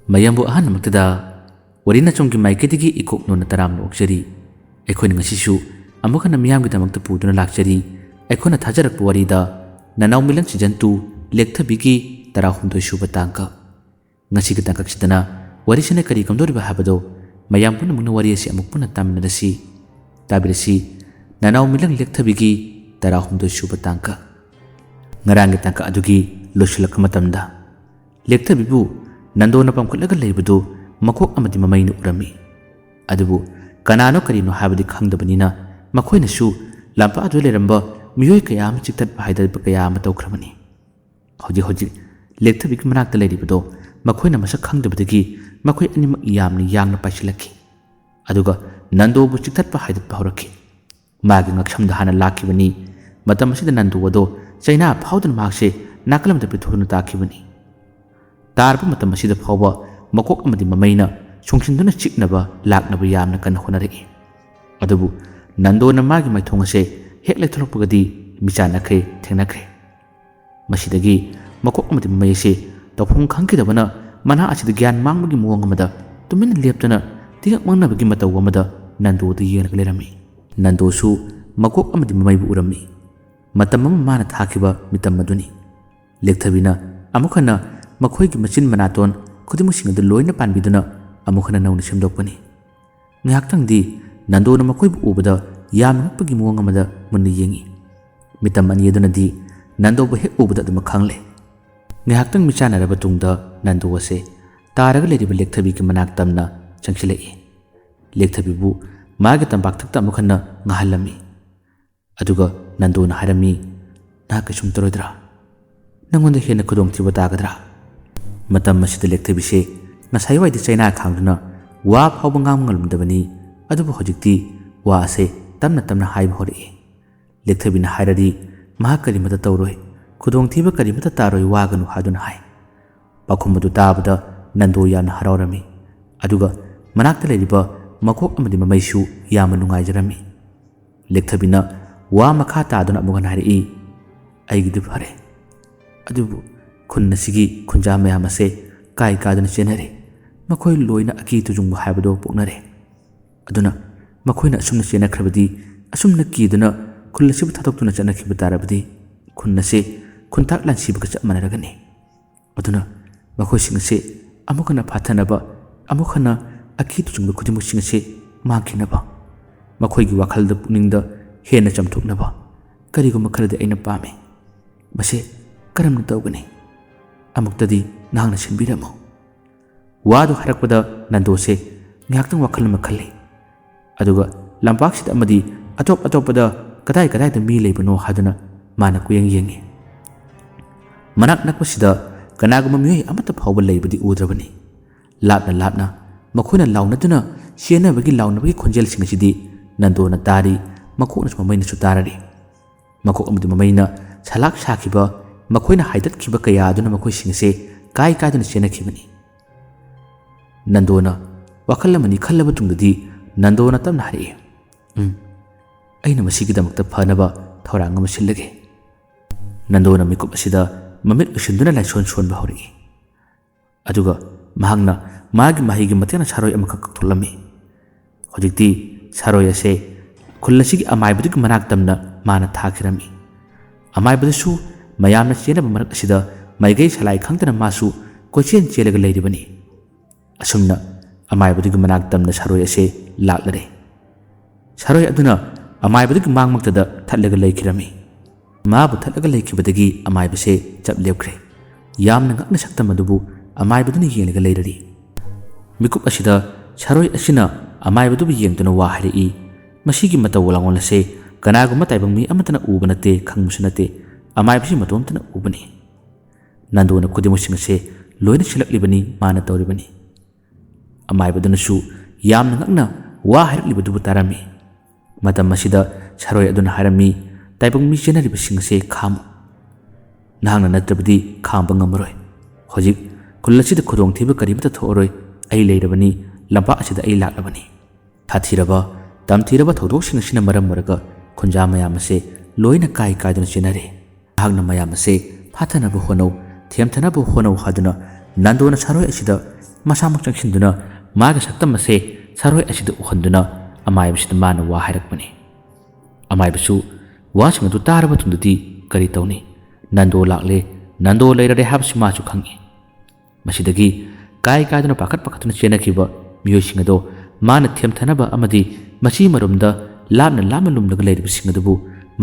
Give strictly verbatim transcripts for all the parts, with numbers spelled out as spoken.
ꯃꯌꯥꯝꯕꯨ ꯑꯍꯥꯟꯕꯃꯛꯇꯗ ꯋꯥꯔꯤ ꯅꯆꯨꯝꯒꯤ ꯃꯥꯏꯀꯩꯗꯒꯤ ꯏꯀꯣꯛ ꯅꯣꯟꯅ ꯇꯔꯥꯝꯅ ꯑꯣꯛꯆꯔꯤ꯫ ꯑꯩꯈꯣꯏꯅ ꯉꯁꯤꯁꯨ ꯑꯃꯨꯛ ꯍꯟꯅ ꯃꯤꯌꯥꯝꯒꯤꯗꯃꯛꯇ ꯄꯨꯗꯨꯅ ꯂꯥꯛꯆꯔꯤ꯫ ꯑꯩꯈꯣꯏꯅ ꯊꯥꯖꯔꯛꯄ ꯋꯥꯔꯤꯗ ꯅꯅꯥꯎ ꯃꯤꯂꯟ season two ꯂꯦꯛꯊꯕꯤꯒꯤ ꯇꯔꯥꯍꯨꯝꯗꯣꯏ ꯁꯨꯕ ꯇꯥꯡꯀꯛ꯫ ꯉꯁꯤꯒꯤ ꯇꯥꯡꯀꯛꯁꯤꯗꯅ ꯋꯥꯔꯤꯁꯤꯅ ꯀꯔꯤ ꯀꯝꯗꯧꯔꯤꯕ ꯍꯥꯏꯕꯗꯣ ꯃꯌꯥꯝ ꯄꯨꯝꯅꯃꯛꯅ ꯋꯥꯔꯤ ꯑꯁꯤ ꯑꯃꯨꯛ ꯄꯨꯟꯅ ꯇꯥꯃꯤꯟꯅꯔꯁꯤ꯫ ꯇꯥꯕꯤꯔꯁꯤ, ꯅꯅꯥꯎ ꯃꯤꯂꯟ ꯂꯦꯛꯊꯕꯤꯒꯤ ꯇꯔꯥꯍꯨꯝꯗꯣꯏ ꯁꯨꯕ ꯇꯥꯡꯀꯛ꯫ ꯉꯔꯥꯡꯒꯤ ꯇꯥꯡꯀꯛ ꯑꯗꯨꯒꯤ ꯂꯣꯏꯁꯤꯜꯂꯛꯄ ꯃꯇꯝꯗ ꯂꯦꯛꯊꯕꯤꯕꯨ ꯅꯟꯗꯣꯅ ꯄꯥꯝꯈꯠꯂꯒ ꯂꯩꯕꯗꯨ ꯃꯀꯣꯛ ꯑꯃꯗꯤ ꯃꯃꯩꯅ ꯎꯔꯝꯃꯤ꯫ ꯑꯗꯨꯕꯨ ꯀꯅꯥꯅꯣ ꯀꯔꯤꯅꯣ ꯍꯥꯏꯕꯗꯤ ꯈꯪꯗꯕꯅꯤꯅ ꯃꯈꯣꯏꯅꯁꯨ ꯂꯝꯄꯥꯛ ꯑꯗꯨꯗ ꯂꯩꯔꯝꯕ ꯃꯤꯑꯣꯏ ꯀꯌꯥ ꯑꯃ ꯆꯤꯛꯊꯠꯄ ꯍꯥꯏꯗꯠꯄ ꯀꯌꯥ ꯑꯃ ꯇꯧꯈ꯭ꯔꯕꯅꯤ꯫ ꯍꯧꯖꯤꯛ ꯍꯧꯖꯤꯛ ꯂꯦꯛꯊꯕꯤꯒꯤ ꯃꯅꯥꯛꯇ ꯂꯩꯔꯤꯕꯗꯣ ꯃꯈꯣꯏꯅ ꯃꯁꯛ ꯈꯪꯗꯕꯗꯒꯤ ꯃꯈꯣꯏ ꯑꯅꯤꯃꯛ ꯌꯥꯝꯅ ꯌꯥꯡꯅ ꯄꯥꯏꯁꯤꯜꯂꯛꯈꯤ꯫ ꯑꯗꯨꯒ ꯅꯟꯗꯣꯕꯨ ꯆꯤꯛꯊꯠꯄ ꯍꯥꯏꯗꯠꯄ ꯍꯧꯔꯛꯈꯤ꯫ ꯃꯥꯒꯤ ꯉꯛꯁꯝꯗ ꯍꯥꯟꯅ ꯂꯥꯛꯈꯤꯕꯅꯤ꯫ ꯃꯇꯝ ꯑꯁꯤꯗ ꯅꯟꯗꯣ ꯑꯗꯣ ꯆꯩꯅꯥ ꯐꯥꯎꯗꯨꯅ ꯃꯍꯥꯛꯁꯦ ꯅꯥꯀꯜ ꯑꯃꯗ ꯄꯤꯊꯣꯛꯇꯨꯅ ꯇꯥꯈꯤꯕꯅꯤ꯫ ꯇꯥꯔꯕ ꯃꯇꯝ ꯑꯁꯤꯗ ꯐꯥꯎꯕ ꯃꯀꯣꯛ ꯑꯃꯗꯤ ꯃꯃꯩꯅ ꯁꯨꯡꯁꯤꯟꯗꯨꯅ ꯆꯤꯛꯅꯕ ꯂꯥꯛꯅꯕ ꯌꯥꯝꯅ ꯀꯟꯅ ꯍꯣꯠꯅꯔꯛꯏ꯫ ꯑꯗꯨꯕꯨ ꯅꯟꯗꯣꯅ ꯃꯥꯒꯤ ꯃꯥꯏꯊꯣꯡ ꯑꯁꯦ ꯍꯦꯛ ꯂꯩꯊꯣꯛꯂꯛꯄꯒꯗꯤ ꯃꯤꯆꯥꯟꯅꯈ꯭ꯔꯦ, ꯊꯦꯡꯅꯈ꯭ꯔꯦ꯫ ꯃꯁꯤꯗꯒꯤ ꯃꯀꯣꯛ ꯑꯃꯗꯤ ꯃꯃꯩ ꯑꯁꯤ ꯇꯧꯐꯝ ꯈꯪꯈꯤꯗꯕꯅ ꯃꯅꯥ ꯑꯁꯤꯗ ꯒ꯭ꯌꯥꯟ ꯃꯥꯡꯕꯒꯤ ꯃꯑꯣꯡ ꯑꯃꯗ ꯇꯨꯃꯤꯟꯅ ꯂꯦꯞꯇꯅ ꯇꯤꯉꯛ ꯃꯪꯅꯕꯒꯤ ꯃꯇꯧ ꯑꯃꯗ ꯅꯟꯗꯣꯗ ꯌꯦꯡꯂꯒ ꯂꯩꯔꯝꯃꯤ꯫ ꯅꯟꯗꯣꯁꯨ ꯃꯀꯣꯛ ꯑꯃꯗꯤ ꯃꯃꯩꯕꯨ ꯎꯔꯝꯃꯤ꯫ ꯃꯇꯝ ꯑꯃ ꯃꯥꯅ ꯊꯥꯈꯤꯕ ꯃꯤꯇꯝ ꯑꯗꯨꯅꯤ꯫ ꯂꯦꯛꯊꯕꯤꯅ ꯑꯃꯨꯛ ꯍꯟꯅ ꯃꯈꯣꯏꯒꯤ ꯃꯆꯤꯟ ꯃꯅꯥꯇꯣꯟ ꯈꯨꯗꯤꯡꯃꯛꯁꯤꯡ ꯑꯗꯨ ꯂꯣꯏꯅ ꯄꯥꯟꯕꯤꯗꯨꯅ ꯑꯃꯨꯛ ꯍꯟꯅ ꯅꯧꯅ ꯁꯦꯝꯗꯣꯛꯄꯅꯤ꯫ ꯉꯥꯏꯍꯥꯛꯇꯪꯗꯤ ꯅꯟꯗꯣꯅ ꯃꯈꯣꯏꯕꯨ ꯎꯕꯗ ꯌꯥꯝꯅ ꯉꯛꯄꯒꯤ ꯃꯑꯣꯡ ꯑꯃꯗ ꯃꯨꯟꯅ ꯌꯦꯡꯏ꯫ ꯃꯤꯇꯝ ꯑꯅꯤ ꯑꯗꯨꯅꯗꯤ ꯅꯟꯗꯣꯕꯨ ꯍꯦꯛ ꯎꯕꯗ ꯑꯗꯨꯃꯛ ꯈꯪꯂꯦ꯫ ꯉꯥꯏꯍꯥꯛꯇꯪ ꯃꯤꯆꯥꯟꯅꯔꯕ ꯇꯨꯡꯗ ꯅꯟꯗꯣ ꯑꯁꯦ ꯇꯥꯔꯒ ꯂꯩꯔꯤꯕ ꯂꯦꯛꯊꯕꯤꯒꯤ ꯃꯅꯥꯛ ꯇꯝꯅ ꯆꯪꯁꯤꯜꯂꯛꯏ꯫ ꯂꯦꯛꯊꯕꯤꯕꯨ ꯃꯥꯒꯤ ꯇꯝꯄꯥꯛꯊꯛꯇ ꯑꯃꯨꯛ ꯍꯟꯅ ꯉꯥꯍꯜꯂꯝꯃꯤ꯫ ꯑꯗꯨꯒ ꯅꯟꯗꯣꯅ ꯍꯥꯏꯔꯝꯃꯤ, "ꯅꯍꯥꯛ ꯀꯩꯁꯨꯝ ꯇꯧꯔꯣꯏꯗ꯭ꯔꯥ? ꯅꯪꯉꯣꯟꯗ ꯍꯦꯟꯅ ꯈꯨꯗꯣꯡꯊꯤꯕ ꯇꯥꯒꯗ꯭ꯔꯥ?" ꯃꯇꯝ ꯑꯁꯤꯗ ꯂꯦꯛꯊꯕꯤꯁꯦ ꯉꯁꯥꯏꯋꯥꯏꯗꯤ ꯆꯩꯅꯥ ꯈꯥꯡꯗꯨꯅ ꯋꯥ ꯐꯥꯎꯕ ꯉꯥꯡꯕ ꯉꯝꯂꯝꯗꯕꯅꯤ, ꯑꯗꯨꯕꯨ ꯍꯧꯖꯤꯛꯇꯤ ꯋꯥ ꯑꯁꯦ ꯇꯞꯅ ꯇꯞꯅ ꯍꯥꯏꯕ ꯍꯧꯔꯛꯏ꯫ ꯂꯦꯛꯊꯕꯤꯅ ꯍꯥꯏꯔꯗꯤ ꯃꯍꯥꯛ ꯀꯔꯤꯃꯇ ꯇꯧꯔꯣꯏ, ꯈꯨꯗꯣꯡꯊꯤꯕ ꯀꯔꯤꯃꯇ ꯇꯥꯔꯣꯏ, ꯋꯥꯒꯅꯨ ꯍꯥꯏꯗꯨꯅ ꯍꯥꯏ꯫ ꯄꯥꯎꯈꯨꯝ ꯑꯗꯨ ꯇꯥꯕꯗ ꯅꯟꯗꯣ ꯌꯥꯝꯅ ꯍꯔꯥꯎꯔꯝꯃꯤ, ꯑꯗꯨꯒ ꯃꯅꯥꯛꯇ ꯂꯩꯔꯤꯕ ꯃꯀꯣꯛ ꯑꯃꯗꯤ ꯃꯃꯩꯁꯨ ꯌꯥꯝꯅ ꯅꯨꯡꯉꯥꯏꯖꯔꯝꯃꯤ꯫ ꯂꯦꯛꯊꯕꯤꯅ ꯋꯥ ꯃꯈꯥ ꯇꯥꯗꯨꯅ ꯑꯃꯨꯛ ꯍꯟꯅ ꯍꯥꯏꯔꯛꯏ, "ꯑꯩꯒꯤꯗꯤ ꯐꯔꯦ, ꯑꯗꯨꯕꯨ ꯈꯨꯟ ꯑꯁꯤꯒꯤ ꯈꯨꯟꯖꯥ ꯃꯌꯥꯝ ꯑꯁꯦ ꯀꯥꯏ ꯀꯥꯗꯨꯅ ꯆꯦꯟꯅꯔꯦ꯫ ꯃꯈꯣꯏ ꯂꯣꯏꯅ ꯑꯀꯤ ꯇꯨꯖꯨꯡꯕ ꯍꯥꯏꯕꯗꯨ ꯄꯣꯛꯅꯔꯦ꯫ ꯑꯗꯨꯅ ꯃꯈꯣꯏꯅ ꯑꯁꯨꯝꯅ ꯆꯦꯟꯅꯈ꯭ꯔꯕꯗꯤ, ꯑꯁꯨꯝꯅ ꯀꯤꯗꯨꯅ ꯈꯨꯜ ꯑꯁꯤꯕꯨ ꯊꯥꯗꯣꯛꯇꯨꯅ ꯆꯠꯅꯈꯤꯕ ꯇꯥꯔꯕꯗꯤ, ꯈꯨꯟ ꯑꯁꯤ ꯈꯨꯟꯇꯥꯛ ꯂꯥꯟꯁꯤꯕꯒ ꯆꯞ ꯃꯥꯟꯅꯔꯒꯅꯤ꯫ ꯑꯗꯨꯅ ꯃꯈꯣꯏꯁꯤꯡ ꯑꯁꯤ ꯑꯃꯨꯛ ꯍꯟꯅ ꯐꯥꯊꯅꯕ, ꯑꯃꯨꯛ ꯍꯟꯅ ꯑꯀꯤ ꯇꯨꯖꯨꯡꯕ ꯈꯨꯗꯤꯡꯃꯛꯁꯤꯡ ꯑꯁꯤ ꯃꯥꯡꯈꯤꯅꯕ, ꯃꯈꯣꯏꯒꯤ ꯋꯥꯈꯜꯗ, ꯄꯨꯛꯅꯤꯡꯗ ꯍꯦꯟꯅ ꯆꯝꯊꯣꯛꯅꯕ ꯀꯔꯤꯒꯨꯝꯕ ꯈꯔꯗꯤ ꯑꯩꯅ ꯄꯥꯝꯃꯤ꯫ ꯃꯁꯤ ꯀꯔꯝꯅ ꯇꯧꯒꯅꯤ? ꯑꯃꯨꯛꯇꯗꯤ ꯅꯍꯥꯛꯅ ꯁꯤꯟꯕꯤꯔꯝꯃꯨ꯫ ꯋꯥꯗꯨ ꯍꯥꯏꯔꯛꯄꯗ ꯅꯟꯗꯣꯁꯦ ꯉꯥꯏꯍꯥꯛꯇꯪ ꯋꯥꯈꯜ ꯑꯃ ꯈꯜꯂꯤ꯫ ꯑꯗꯨꯒ ꯂꯝꯄꯥꯛꯁꯤꯗ ꯑꯃꯗꯤ ꯑꯇꯣꯞ ꯑꯇꯣꯞꯄꯗ ꯀꯗꯥꯏ ꯀꯗꯥꯏꯗ ꯃꯤ ꯂꯩꯕꯅꯣ ꯍꯥꯏꯗꯨꯅ ꯃꯥꯅ ꯀꯣꯏꯌꯦꯡ ꯌꯦꯡꯉꯤ꯫ ꯃꯅꯥꯛ ꯅꯛꯄꯁꯤꯗ ꯀꯅꯥꯒꯨꯝꯕ ꯃꯤꯑꯣꯏ ꯑꯃꯠꯇ ꯐꯥꯎꯕ ꯂꯩꯕꯗꯤ ꯎꯗ꯭ꯔꯕꯅꯤ꯫ ꯂꯥꯞꯅ ꯂꯥꯞꯅ ꯃꯈꯣꯏꯅ ꯂꯥꯎꯅꯗꯨꯅ ꯆꯦꯟꯅꯕꯒꯤ, ꯂꯥꯎꯅꯕꯒꯤ ꯈꯣꯟꯖꯦꯜꯁꯤꯡ ꯑꯁꯤꯗꯤ ꯅꯟꯗꯣꯅ ꯇꯥꯔꯤ, ꯃꯀꯣꯛꯅꯁꯨ ꯃꯃꯩꯅꯁꯨ ꯇꯥꯔꯔꯤ꯫ ꯃꯀꯣꯛ ꯑꯃꯗꯤ ꯃꯃꯩꯅ ꯁꯂꯥꯛ ꯁꯥꯈꯤꯕ, ꯃꯈꯣꯏꯅ ꯍꯥꯏꯗꯠꯈꯤꯕ ꯀꯌꯥ ꯑꯗꯨꯅ ꯃꯈꯣꯏꯁꯤꯡ ꯑꯁꯦ ꯀꯥꯏ ꯀꯥꯏꯗꯨꯅ ꯆꯦꯟꯅꯈꯤꯕꯅꯤ꯫ ꯅꯟꯗꯣꯅ ꯋꯥꯈꯜ ꯑꯃꯅꯤ ꯈꯜꯂꯕ ꯇꯨꯡꯗꯗꯤ ꯅꯟꯗꯣꯅ ꯇꯞꯅ ꯍꯥꯏꯔꯛꯏ, "ꯎꯝ, ꯑꯩꯅ ꯃꯁꯤꯒꯤꯗꯃꯛꯇ ꯐꯅꯕ ꯊꯧꯔꯥꯡ ꯑꯃ ꯁꯤꯜꯂꯒꯦ꯫" ꯅꯟꯗꯣꯅ ꯃꯤꯀꯨꯞ ꯑꯁꯤꯗ ꯃꯃꯤꯠ ꯎꯏꯁꯤꯟꯗꯨꯅ ꯂꯥꯏꯁꯣꯟ ꯁꯣꯟꯕ ꯍꯧꯔꯛꯏ꯫ ꯑꯗꯨꯒ ꯃꯍꯥꯛꯅ ꯃꯥꯒꯤ ꯃꯍꯩꯒꯤ ꯃꯇꯦꯛꯅ ꯁꯥꯔꯣꯏ ꯑꯃꯈꯛ ꯀꯛꯊꯣꯛꯂꯝꯃꯤ꯫ ꯍꯧꯖꯤꯛꯇꯤ ꯁꯥꯔꯣꯏ ꯑꯁꯦ ꯈꯨꯜ ꯑꯁꯤꯒꯤ ꯑꯃꯥꯏꯕꯗꯨꯒꯤ ꯃꯅꯥꯛ ꯇꯝꯅ ꯃꯥꯅ ꯊꯥꯈꯤꯔꯝꯃꯤ꯫ ꯑꯃꯥꯏꯕꯗꯨꯁꯨ ꯃꯌꯥꯝꯅ ꯆꯦꯟꯅꯕ ꯃꯔꯛ ꯑꯁꯤꯗ ꯃꯥꯏꯀꯩ ꯁꯂꯥꯏ ꯈꯪꯗꯅ ꯃꯥꯁꯨ ꯀꯣꯏꯆꯦꯟ ꯆꯦꯜꯂꯒ ꯂꯩꯔꯤꯕꯅꯤ꯫ ꯑꯁꯨꯝꯅ ꯑꯃꯥꯏꯕꯗꯨꯒꯤ ꯃꯅꯥꯛ ꯇꯝꯅ ꯁꯥꯔꯣꯏ ꯑꯁꯦ ꯂꯥꯛꯂꯔꯦ꯫ ꯁꯥꯔꯣꯏ ꯑꯗꯨꯅ ꯑꯃꯥꯏꯕꯗꯨꯒꯤ ꯃꯥꯡꯃꯛꯇꯗ ꯊꯠꯂꯒ ꯂꯩꯈꯤꯔꯝꯃꯤ꯫ ꯃꯥꯕꯨ ꯊꯠꯂꯒ ꯂꯩꯈꯤꯕꯗꯒꯤ ꯑꯃꯥꯏꯕꯁꯦ ꯆꯞ ꯂꯦꯞꯈ꯭ꯔꯦ꯫ ꯌꯥꯝꯅ ꯉꯛꯅ ꯁꯛꯇꯝ ꯑꯗꯨꯕꯨ ꯑꯃꯥꯏꯕꯗꯨꯅ ꯌꯦꯡꯂꯒ ꯂꯩꯔꯔꯤ꯫ ꯃꯤꯀꯨꯞ ꯑꯁꯤꯗ ꯁꯥꯔꯣꯏ ꯑꯁꯤꯅ ꯑꯃꯥꯏꯕꯗꯨꯕꯨ ꯌꯦꯡꯗꯨꯅ ꯋꯥ ꯍꯥꯏꯔꯛꯏ, "ꯃꯁꯤꯒꯤ ꯃꯇꯧ ꯂꯥꯡꯑꯣꯜ ꯑꯁꯦ ꯀꯅꯥꯒꯨꯝꯕ ꯇꯥꯏꯕꯪ ꯃꯤ ꯑꯃꯠꯇꯅ ꯎꯕ ꯅꯠꯇꯦ, ꯈꯪꯕꯁꯨ ꯅꯠꯇꯦ, ꯑꯃꯥꯏꯕꯁꯤ ꯃꯇꯣꯝꯇꯅ ꯎꯕꯅꯤ꯫" ꯅꯟꯗꯣꯅ ꯈꯨꯗꯤꯡꯃꯛꯁꯤꯡ ꯑꯁꯦ ꯂꯣꯏꯅ ꯁꯤꯜꯂꯛꯂꯤꯕꯅꯤ, ꯃꯥꯅ ꯇꯧꯔꯤꯕꯅꯤ꯫ ꯑꯃꯥꯏꯕꯗꯨꯅꯁꯨ ꯌꯥꯝꯅ ꯉꯛꯅ ꯋꯥ ꯍꯥꯏꯔꯛꯂꯤꯕꯗꯨꯕꯨ ꯇꯥꯔꯝꯃꯤ꯫ ꯃꯇꯝ ꯑꯁꯤꯗ ꯁꯥꯔꯣꯏ ꯑꯗꯨꯅ ꯍꯥꯏꯔꯝꯃꯤ, "ꯇꯥꯏꯕꯪ ꯃꯤ ꯆꯦꯟꯅꯔꯤꯕꯁꯤꯡ ꯑꯁꯦ ꯈꯥꯝꯃꯨ꯫ ꯅꯍꯥꯛꯅ ꯅꯠꯇ꯭ꯔꯕꯗꯤ ꯈꯥꯝꯕ ꯉꯝꯃꯔꯣꯏ꯫ ꯍꯧꯖꯤꯛ ꯈꯨꯜ ꯑꯁꯤꯗ ꯈꯨꯗꯣꯡꯊꯤꯕ ꯀꯔꯤꯃꯠꯇ ꯊꯣꯛꯑꯔꯣꯏ꯫ ꯑꯩ ꯂꯩꯔꯕꯅꯤ, ꯂꯝꯄꯥꯛ ꯑꯁꯤꯗ ꯑꯩ ꯂꯥꯛꯂꯕꯅꯤ꯫" ꯁꯥꯊꯤꯔꯕ, ꯇꯝꯊꯤꯔꯕ ꯊꯧꯗꯣꯛꯁꯤꯡ ꯑꯁꯤꯅ ꯃꯔꯝ ꯑꯣꯏꯔꯒ ꯈꯨꯟꯖꯥ ꯃꯌꯥꯝ ꯑꯁꯦ ꯂꯣꯏꯅ ꯀꯥꯏ ꯀꯥꯏꯗꯨꯅ ꯆꯦꯟꯅꯔꯦ꯫ ꯃꯍꯥꯛꯅ ꯃꯌꯥꯝ ꯑꯁꯦ ꯐꯥꯊꯅꯕ ꯍꯣꯠꯅꯧ, ꯊꯦꯝꯊꯅꯕ ꯍꯣꯠꯅꯧ ꯍꯥꯏꯗꯨꯅ ꯅꯟꯗꯣꯅ ꯁꯥꯔꯣꯏ ꯑꯁꯤꯗ ꯃꯁꯥꯃꯛ ꯆꯪꯁꯤꯟꯗꯨꯅ ꯃꯥꯒꯤ ꯁꯛꯇꯝ ꯑꯁꯦ ꯁꯥꯔꯣꯏ ꯑꯁꯤꯗ ꯎꯍꯟꯗꯨꯅ ꯑꯃꯥꯏꯕꯁꯤꯗ ꯃꯥꯅ ꯋꯥ ꯍꯥꯏꯔꯛꯄꯅꯤ꯫ ꯑꯃꯥꯏꯕꯁꯨ ꯋꯥꯁꯤꯡ ꯑꯗꯨ ꯇꯥꯔꯕ ꯃꯇꯨꯡꯗꯗꯤ ꯀꯔꯤ ꯇꯧꯅꯤ? ꯅꯟꯗꯣ ꯂꯥꯛꯂꯦ, ꯅꯟꯗꯣ ꯂꯩꯔꯔꯦ ꯍꯥꯏꯕꯁꯤ ꯃꯥꯁꯨ ꯈꯪꯏ꯫ ꯃꯁꯤꯗꯒꯤ ꯀꯥꯏ ꯀꯥꯏꯗꯨꯅ ꯄꯥꯈꯠ ꯄꯥꯈꯠꯇꯨꯅ ꯆꯦꯟꯅꯈꯤꯕ ꯃꯤꯑꯣꯏꯁꯤꯡ ꯑꯗꯣ ꯃꯥꯅ ꯊꯦꯝꯊꯅꯕ ꯑꯃꯗꯤ ꯃꯆꯤ ꯃꯔꯨꯝꯗ ꯂꯥꯞꯅ ꯂꯥꯞꯅ ꯂꯨꯝꯂꯒ ꯂꯩꯔꯤꯕꯁꯤꯡ ꯑꯗꯨꯕꯨ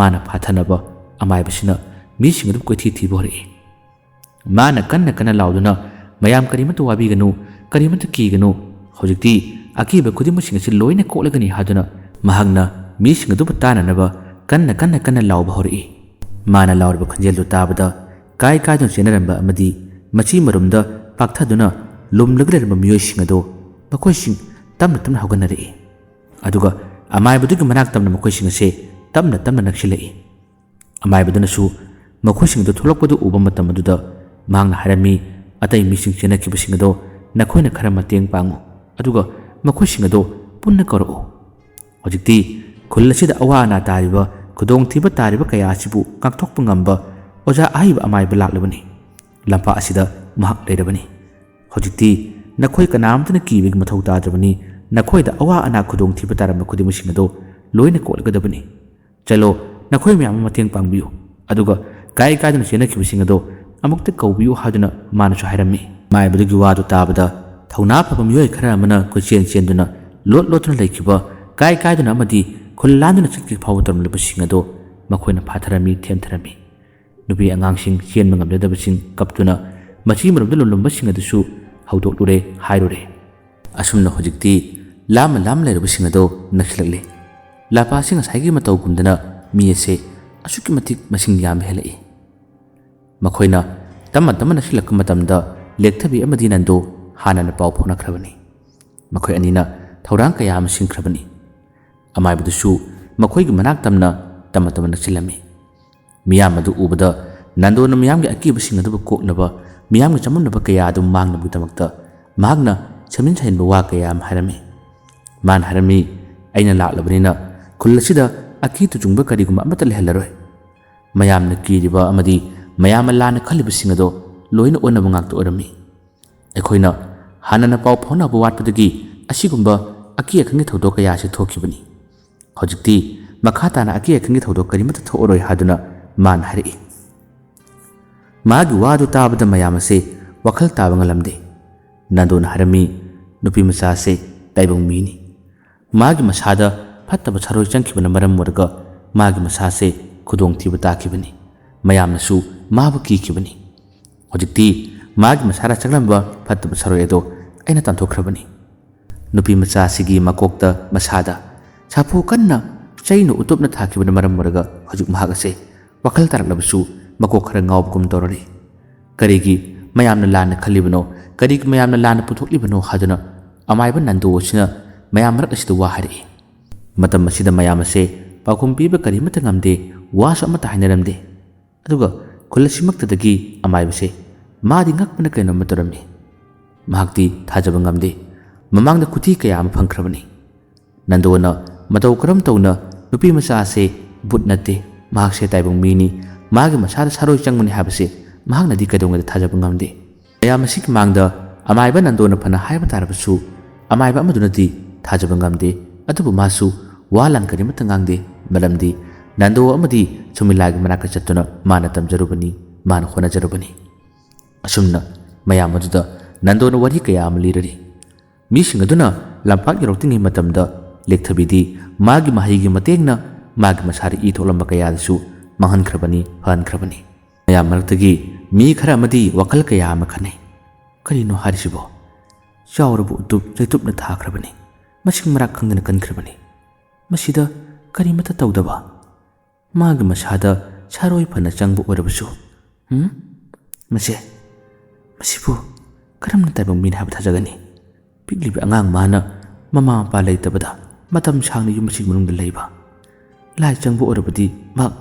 ꯃꯥꯅ ꯐꯥꯊꯅꯕ ꯑꯃꯥꯏꯕꯁꯤꯅ ꯃꯤꯁꯤꯡ ꯑꯗꯨꯕꯨ ꯀꯣꯏꯊꯤ ꯊꯤꯕ ꯍꯧꯔꯛꯏ꯫ ꯃꯥꯅ ꯀꯟꯅ ꯀꯟꯅ ꯂꯥꯎꯗꯨꯅ, "ꯃꯌꯥꯝ ꯀꯔꯤꯃꯠꯇ ꯋꯥꯕꯤꯒꯅꯨ, ꯀꯔꯤꯃꯠꯇ ꯀꯤꯒꯅꯨ, ꯍꯧꯖꯤꯛꯇꯤ ꯑꯀꯤꯕ ꯈꯨꯗꯤꯡꯃꯛꯁꯤꯡ ꯑꯁꯤ ꯂꯣꯏꯅ ꯀꯣꯛꯂꯒꯅꯤ" ꯍꯥꯏꯗꯨꯅ ꯃꯍꯥꯛꯅ ꯃꯤꯁꯤꯡ ꯑꯗꯨꯕꯨ ꯇꯥꯅꯅꯕ ꯀꯟꯅ ꯀꯟꯅ ꯀꯟꯅ ꯂꯥꯎꯕ ꯍꯧꯔꯛꯏ꯫ ꯃꯥꯅ ꯂꯥꯎꯔꯤꯕ ꯈꯣꯟꯖꯦꯜꯗꯨ ꯇꯥꯕꯗ ꯀꯥꯏ ꯀꯥꯏꯗꯨꯅ ꯆꯦꯟꯅꯔꯝꯕ ꯑꯃꯗꯤ ꯃꯆꯤ ꯃꯔꯨꯝꯗ ꯄꯥꯛꯊꯗꯨꯅ ꯂꯨꯝꯂꯒ ꯂꯩꯔꯝꯕ ꯃꯤꯑꯣꯏꯁꯤꯡ ꯑꯗꯣ ꯃꯈꯣꯏꯁꯤꯡ ꯇꯞꯅ ꯇꯞꯅ ꯍꯧꯒꯠꯅꯔꯛꯏ꯫ ꯑꯗꯨꯒ ꯑꯃꯥꯏꯕꯗꯨꯒꯤ ꯃꯅꯥꯛ ꯇꯝꯅ ꯃꯈꯣꯏꯁꯤꯡ ꯑꯁꯦ ꯇꯞꯅ ꯇꯞꯅ ꯅꯛꯁꯤꯜꯂꯛꯏ꯫ ꯑꯃꯥꯏꯕꯗꯨꯅꯁꯨ ꯃꯈꯣꯏꯁꯤꯡ ꯑꯗꯨ ꯊꯣꯛꯂꯛꯄꯗꯨ ꯎꯕ ꯃꯇꯝ ꯑꯗꯨꯗ ꯃꯍꯥꯛꯅ ꯍꯥꯏꯔꯝꯃꯤ, "ꯑꯇꯩ ꯃꯤꯁꯤꯡ ꯆꯦꯟꯅꯈꯤꯕꯁꯤꯡ ꯑꯗꯣ ꯅꯈꯣꯏꯅ ꯈꯔ ꯃꯇꯦꯡ ꯄꯥꯡꯉꯨ, ꯑꯗꯨꯒ ꯃꯈꯣꯏꯁꯤꯡ ꯑꯗꯣ ꯄꯨꯟꯅ ꯀꯧꯔꯛꯎ꯫ ꯍꯧꯖꯤꯛꯇꯤ ꯈꯨꯜ ꯑꯁꯤꯗ ꯑꯋꯥ ꯑꯅꯥ ꯇꯥꯔꯤꯕ, ꯈꯨꯗꯣꯡꯊꯤꯕ ꯇꯥꯔꯤꯕ ꯀꯌꯥ ꯑꯁꯤꯕꯨ ꯉꯥꯛꯊꯣꯛꯄ ꯉꯝꯕ ꯑꯣꯖꯥ ꯑꯍꯩꯕ ꯑꯃꯥꯏꯕ ꯂꯥꯛꯂꯕꯅꯤ꯫ ꯂꯝꯄꯥꯛ ꯑꯁꯤꯗ ꯃꯍꯥꯛ ꯂꯩꯔꯕꯅꯤ꯫ ꯍꯧꯖꯤꯛꯇꯤ ꯅꯈꯣꯏ ꯀꯅꯥꯝꯇꯅ ꯀꯤꯕꯒꯤ ꯃꯊꯧ ꯇꯥꯗ꯭ꯔꯕꯅꯤ꯫ ꯅꯈꯣꯏꯗ ꯑꯋꯥ ꯑꯅꯥ ꯈꯨꯗꯣꯡꯊꯤꯕ ꯇꯥꯔꯝꯕ ꯈꯨꯗꯤꯡꯃꯛꯁꯤꯡ ꯑꯗꯣ ꯂꯣꯏꯅ ꯀꯣꯛꯂꯒꯗꯕꯅꯤ꯫ ꯆꯠꯂꯣ, ꯅꯈꯣꯏ ꯃꯌꯥꯝ ꯑꯃ ꯃꯇꯦꯡ ꯄꯥꯡꯕꯤꯌꯨ, ꯑꯗꯨꯒ ꯀꯥꯏ ꯀꯥꯏꯗꯨꯅ ꯆꯦꯟꯅꯈꯤꯕꯁꯤꯡ ꯑꯗꯣ ꯑꯃꯨꯛꯇ ꯀꯧꯕꯤꯌꯨ" ꯍꯥꯏꯗꯨꯅ ꯃꯥꯅꯁꯨ ꯍꯥꯏꯔꯝꯃꯤ꯫ ꯃꯥꯏꯕꯗꯨꯒꯤ ꯋꯥꯗꯨ ꯇꯥꯕꯗ ꯊꯧꯅꯥ ꯐꯕ ꯃꯤꯑꯣꯏ ꯈꯔ ꯑꯃꯅ ꯀꯣꯏꯆꯦꯟ ꯆꯦꯟꯗꯨꯅ, ꯂꯣꯠ ꯂꯣꯠꯇꯨꯅ ꯂꯩꯈꯤꯕ, ꯀꯥꯏ ꯀꯥꯏꯗꯨꯅ ꯑꯃꯗꯤ ꯈꯨꯜ ꯂꯥꯟꯗꯨꯅ ꯆꯠꯈꯤ ꯐꯥꯎꯕ ꯇꯧꯔꯝꯂꯤꯕꯁꯤꯡ ꯑꯗꯣ ꯃꯈꯣꯏꯅ ꯐꯥꯊꯔꯝꯃꯤ, ꯊꯦꯝꯊꯔꯝꯃꯤ꯫ ꯅꯨꯄꯤ ꯑꯉꯥꯡꯁꯤꯡ ꯆꯦꯟꯕ ꯉꯝꯖꯗꯕꯁꯤꯡ ꯀꯞꯇꯨꯅ ꯃꯆꯤ ꯃꯔꯨꯝꯗ ꯂꯨꯝꯂꯝꯕꯁꯤꯡ ꯑꯗꯨꯁꯨ ꯍꯧꯗꯣꯛꯂꯨꯔꯦ, ꯍꯥꯏꯔꯨꯔꯦ꯫ ꯑꯁꯨꯝꯅ ꯍꯧꯖꯤꯛꯇꯤ ꯂꯥꯞꯅ ꯂꯥꯞꯅ ꯂꯩꯔꯕꯁꯤꯡ ꯑꯗꯣ ꯅꯛꯁꯤꯜꯂꯛꯂꯦ꯫ ꯂꯥꯄꯥꯁꯤ ꯉꯁꯥꯏꯒꯤ ꯃꯇꯧꯒꯨꯝꯗꯅ ꯃꯤ ꯑꯁꯦ ꯑꯁꯨꯛꯀꯤ ꯃꯇꯤꯛ ꯃꯁꯤꯡ ꯌꯥꯝꯕ ꯍꯦꯜꯂꯛꯏ꯫ ꯃꯈꯣꯏꯅ ꯇꯞꯅ ꯇꯞꯅ ꯅꯛꯁꯤꯜꯂꯛꯄ ꯃꯇꯝꯗ ꯂꯦꯛꯊꯕꯤ ꯑꯃꯗꯤ ꯅꯟꯗꯣ ꯍꯥꯟꯅꯅ ꯄꯥꯎ ꯐꯥꯎꯅꯈ꯭ꯔꯕꯅꯤ꯫ ꯃꯈꯣꯏ ꯑꯅꯤꯅ ꯊꯧꯔꯥꯡ ꯀꯌꯥ ꯑꯃ ꯁꯤꯟꯈ꯭ꯔꯕꯅꯤ꯫ ꯑꯃꯥꯏꯕꯗꯨꯁꯨ ꯃꯈꯣꯏꯒꯤ ꯃꯅꯥꯛ ꯇꯝꯅ ꯇꯞꯅ ꯇꯞꯅ ꯅꯛꯁꯤꯜꯂꯝꯃꯤ꯫ ꯃꯤꯌꯥꯝ ꯑꯗꯨ ꯎꯕꯗ ꯅꯟꯗꯣꯅ ꯃꯤꯌꯥꯝꯒꯤ ꯑꯀꯤꯕꯁꯤꯡ ꯑꯗꯨꯕꯨ ꯀꯣꯛꯅꯕ, ꯃꯤꯌꯥꯝꯒꯤ ꯆꯃꯝꯅꯕ ꯀꯌꯥ ꯑꯗꯨ ꯃꯥꯡꯅꯕꯒꯤꯗꯃꯛꯇ ꯃꯍꯥꯛꯅ ꯁꯦꯝꯖꯤꯟ ꯁꯥꯖꯤꯟꯕ ꯋꯥ ꯀꯌꯥ ꯑꯃ ꯍꯥꯏꯔꯝꯃꯤ꯫ ꯃꯥꯅ ꯍꯥꯏꯔꯝꯃꯤ, "ꯑꯩꯅ ꯂꯥꯛꯂꯕꯅꯤꯅ ꯈꯨꯜ ꯑꯁꯤꯗ ꯑꯀꯤ ꯇꯨꯖꯨꯡꯕ ꯀꯔꯤꯒꯨꯝꯕ ꯑꯃꯠꯇ ꯂꯩꯍꯜꯂꯔꯣꯏ"꯫ ꯃꯌꯥꯝꯅ ꯀꯤꯔꯤꯕ ꯑꯃꯗꯤ ꯃꯌꯥꯝꯅ ꯂꯥꯟꯅ ꯈꯜꯂꯤꯕꯁꯤꯡ ꯑꯗꯣ ꯂꯣꯏꯅ ꯑꯣꯟꯅꯕ ꯉꯥꯛꯇ ꯑꯣꯏꯔꯝꯃꯤ꯫ ꯑꯩꯈꯣꯏꯅ ꯍꯥꯟꯅꯅ ꯄꯥꯎ ꯐꯥꯎꯅꯕ ꯋꯥꯠꯄꯗꯒꯤ ꯑꯁꯤꯒꯨꯝꯕ ꯑꯀꯤ ꯑꯈꯪꯒꯤ ꯊꯧꯗꯣꯛ ꯀꯌꯥ ꯑꯁꯤ ꯊꯣꯛꯈꯤꯕꯅꯤ꯫ ꯍꯧꯖꯤꯛꯇꯤ ꯃꯈꯥ ꯇꯥꯅ ꯑꯀꯤ ꯑꯈꯪꯒꯤ ꯊꯧꯗꯣꯛ ꯀꯔꯤꯃꯠꯇ ꯊꯣꯛꯑꯔꯣꯏ ꯍꯥꯏꯗꯨꯅ ꯃꯥꯅ ꯍꯥꯏꯔꯛꯏ꯫ ꯃꯥꯒꯤ ꯋꯥꯗꯨ ꯇꯥꯕꯗ ꯃꯌꯥꯝ ꯑꯁꯦ ꯋꯥꯈꯜ ꯇꯥꯕ ꯉꯝꯂꯝꯗꯦ꯫ ꯅꯟꯗꯣꯅ ꯍꯥꯏꯔꯝꯃꯤ, "ꯅꯨꯄꯤ ꯃꯆꯥ ꯑꯁꯦ ꯇꯥꯏꯕꯪ ꯃꯤꯅꯤ꯫ ꯃꯥꯒꯤ ꯃꯁꯥꯗ ꯐꯠꯇꯕ ꯁꯥꯔꯣꯏ ꯆꯪꯈꯤꯕꯅ ꯃꯔꯝ ꯑꯣꯏꯔꯒ ꯃꯥꯒꯤ ꯃꯁꯥꯁꯦ ꯈꯨꯗꯣꯡꯊꯤꯕ ꯇꯥꯈꯤꯕꯅꯤ꯫ ꯃꯌꯥꯝꯅꯁꯨ ꯃꯥꯕꯨ ꯀꯤꯈꯤꯕꯅꯤ꯫ ꯍꯧꯖꯤꯛꯇꯤ ꯃꯥꯒꯤ ꯃꯁꯥꯗ ꯆꯪꯂꯝꯕ ꯐꯠꯇꯕ ꯁꯥꯔꯣꯏ ꯑꯗꯣ ꯑꯩꯅ ꯇꯥꯟꯊꯣꯛꯈ꯭ꯔꯕꯅꯤ꯫" ꯅꯨꯄꯤ ꯃꯆꯥ ꯑꯁꯤꯒꯤ ꯃꯀꯣꯛꯇ, ꯃꯁꯥꯗ ꯁꯥꯐꯨ ꯀꯟꯅ ꯆꯩꯅ ꯎꯇꯨꯞꯅ ꯊꯥꯈꯤꯕꯅ ꯃꯔꯝ ꯑꯣꯏꯔꯒ ꯍꯧꯖꯤꯛ ꯃꯍꯥꯛ ꯑꯁꯦ ꯋꯥꯈꯜ ꯇꯥꯔꯛꯂꯕꯁꯨ ꯃꯀꯣꯛ ꯈꯔ ꯉꯥꯎꯕꯒꯨꯝ ꯇꯧꯔꯔꯤ꯫ ꯀꯔꯤꯒꯤ ꯃꯌꯥꯝꯅ ꯂꯥꯟꯅ ꯈꯜꯂꯤꯕꯅꯣ, ꯀꯔꯤꯒꯤ ꯃꯌꯥꯝꯅ ꯂꯥꯟꯅ ꯄꯨꯊꯣꯛꯂꯤꯕꯅꯣ ꯍꯥꯏꯗꯨꯅ ꯑꯃꯥꯏꯕ ꯅꯟꯗꯣ ꯑꯁꯤꯅ ꯃꯌꯥꯝ ꯃꯔꯛ ꯑꯁꯤꯗ ꯋꯥ ꯍꯥꯏꯔꯛꯏ꯫ ꯃꯇꯝ ꯑꯁꯤꯗ ꯃꯌꯥꯝ ꯑꯁꯦ ꯄꯥꯎꯈꯨꯝ ꯄꯤꯕ ꯀꯔꯤꯃꯠꯇ ꯉꯝꯗꯦ, ꯋꯥꯁꯨ ꯑꯃꯠꯇ ꯍꯥꯏꯅꯔꯝꯗꯦ꯫ ꯑꯗꯨꯒ ꯈꯨꯜ ꯑꯁꯤꯃꯛꯇꯗꯒꯤ ꯑꯃꯥꯏꯕꯁꯦ ꯃꯥꯗꯤ ꯉꯛꯄꯅ ꯀꯩꯅꯣꯝꯃ ꯇꯧꯔꯝꯃꯤ꯫ ꯃꯍꯥꯛꯇꯤ ꯊꯥꯖꯕ ꯉꯝꯗꯦ꯫ ꯃꯃꯥꯡꯗ ꯈꯨꯊꯤ ꯀꯌꯥ ꯑꯃ ꯐꯪꯈ꯭ꯔꯕꯅꯤ꯫ ꯅꯟꯗꯣꯅ ꯃꯇꯧ ꯀꯔꯝ ꯇꯧꯅ ꯅꯨꯄꯤ ꯃꯆꯥ ꯑꯁꯦ ꯚꯨꯠ ꯅꯠꯇꯦ, ꯃꯍꯥꯛꯁꯦ ꯇꯥꯏꯕꯪ ꯃꯤꯅꯤ, ꯃꯥꯒꯤ ꯃꯁꯥꯗ ꯁꯥꯔꯣꯏ ꯆꯪꯕꯅꯤ ꯍꯥꯏꯕꯁꯦ ꯃꯍꯥꯛꯅꯗꯤ ꯀꯩꯗꯧꯉꯩꯗ ꯊꯥꯖꯕ ꯉꯝꯗꯦ꯫ ꯃꯌꯥꯝ ꯑꯁꯤꯒꯤ ꯃꯥꯡꯗ ꯑꯃꯥꯏꯕ ꯅꯟꯗꯣꯅ ꯐꯅ ꯍꯥꯏꯕ ꯇꯥꯔꯕꯁꯨ ꯑꯃꯥꯏꯕ ꯑꯃꯗꯨꯅꯗꯤ ꯊꯥꯖꯕ ꯉꯝꯗꯦ꯫ ꯑꯗꯨꯕꯨ ꯃꯥꯁꯨ ꯋꯥ ꯂꯥꯟ ꯀꯔꯤꯃꯠꯇ ꯉꯥꯡꯗꯦ, ꯃꯔꯝꯗꯤ ꯅꯟꯗꯣ ꯑꯃꯗꯤ ꯁꯨꯃꯤꯂꯥꯒꯤ ꯃꯅꯥꯛꯇ ꯆꯠꯇꯨꯅ ꯃꯥꯅ ꯇꯝꯖꯔꯨꯕꯅꯤ, ꯃꯥꯅ ꯍꯣꯠꯅꯖꯔꯨꯕꯅꯤ꯫ ꯑꯁꯨꯝꯅ ꯃꯌꯥꯝ ꯑꯗꯨꯗ ꯅꯟꯗꯣꯅ ꯋꯥꯔꯤ ꯀꯌꯥ ꯑꯃ ꯂꯤꯔꯔꯤ꯫ ꯃꯤꯁꯤꯡ ꯑꯗꯨꯅ ꯂꯝꯄꯥꯛ ꯌꯧꯔꯛꯇ꯭ꯔꯤꯉꯩ ꯃꯇꯝꯗ ꯂꯦꯛꯊꯕꯤꯗꯤ ꯃꯥꯒꯤ ꯃꯍꯩꯒꯤ ꯃꯇꯦꯡꯅ ꯃꯥꯒꯤ ꯃꯁꯥꯗ ꯏ ꯊꯣꯛꯂꯝꯕ ꯀꯌꯥꯗꯨꯁꯨ ꯃꯥꯡꯍꯟꯈ꯭ꯔꯕꯅꯤ, ꯐꯍꯟꯈ꯭ꯔꯕꯅꯤ꯫ ꯃꯌꯥꯝ ꯃꯔꯛꯇꯒꯤ ꯃꯤ ꯈꯔ ꯑꯃꯗꯤ ꯋꯥꯈꯜ ꯀꯌꯥ ꯑꯃ ꯈꯟꯅꯩ꯫ "ꯀꯔꯤꯅꯣ ꯍꯥꯏꯔꯤꯁꯤꯕꯣ? ꯆꯥꯎꯔꯕ ꯎꯇꯨꯞ ꯆꯩꯇꯨꯞꯅ ꯊꯥꯈ꯭ꯔꯕꯅꯤ, ꯃꯁꯤꯡ ꯃꯔꯥꯛ ꯈꯪꯗꯅ ꯀꯟꯈ꯭ꯔꯕꯅꯤ꯫ ꯃꯁꯤꯗ ꯀꯔꯤꯃꯠꯇ ꯇꯧꯗꯕ, ꯃꯥꯒꯤ ꯃꯁꯥꯗ ꯁꯥꯔꯣꯏ ꯐꯅ ꯆꯪꯕ ꯑꯣꯏꯔꯕꯁꯨ꯫ ꯎꯝ? ꯃꯁꯦ, ꯃꯁꯤꯕꯨ ꯀꯔꯝꯅ ꯇꯥꯏꯕꯪ ꯃꯤꯅꯤ ꯍꯥꯏꯕ ꯊꯥꯖꯒꯅꯤ? ꯄꯤꯛꯂꯤꯕ ꯑꯉꯥꯡ ꯃꯥꯅ ꯃꯃꯥ ꯃꯄꯥ ꯂꯩꯇꯕꯗ ꯃꯇꯝ ꯁꯥꯡꯅ ꯌꯨꯝ ꯑꯁꯤꯒꯤ ꯃꯅꯨꯡꯗ ꯂꯩꯕ, ꯂꯥꯏ ꯆꯪꯕ ꯑꯣꯏꯔꯕꯗꯤ ꯃꯍꯥꯛ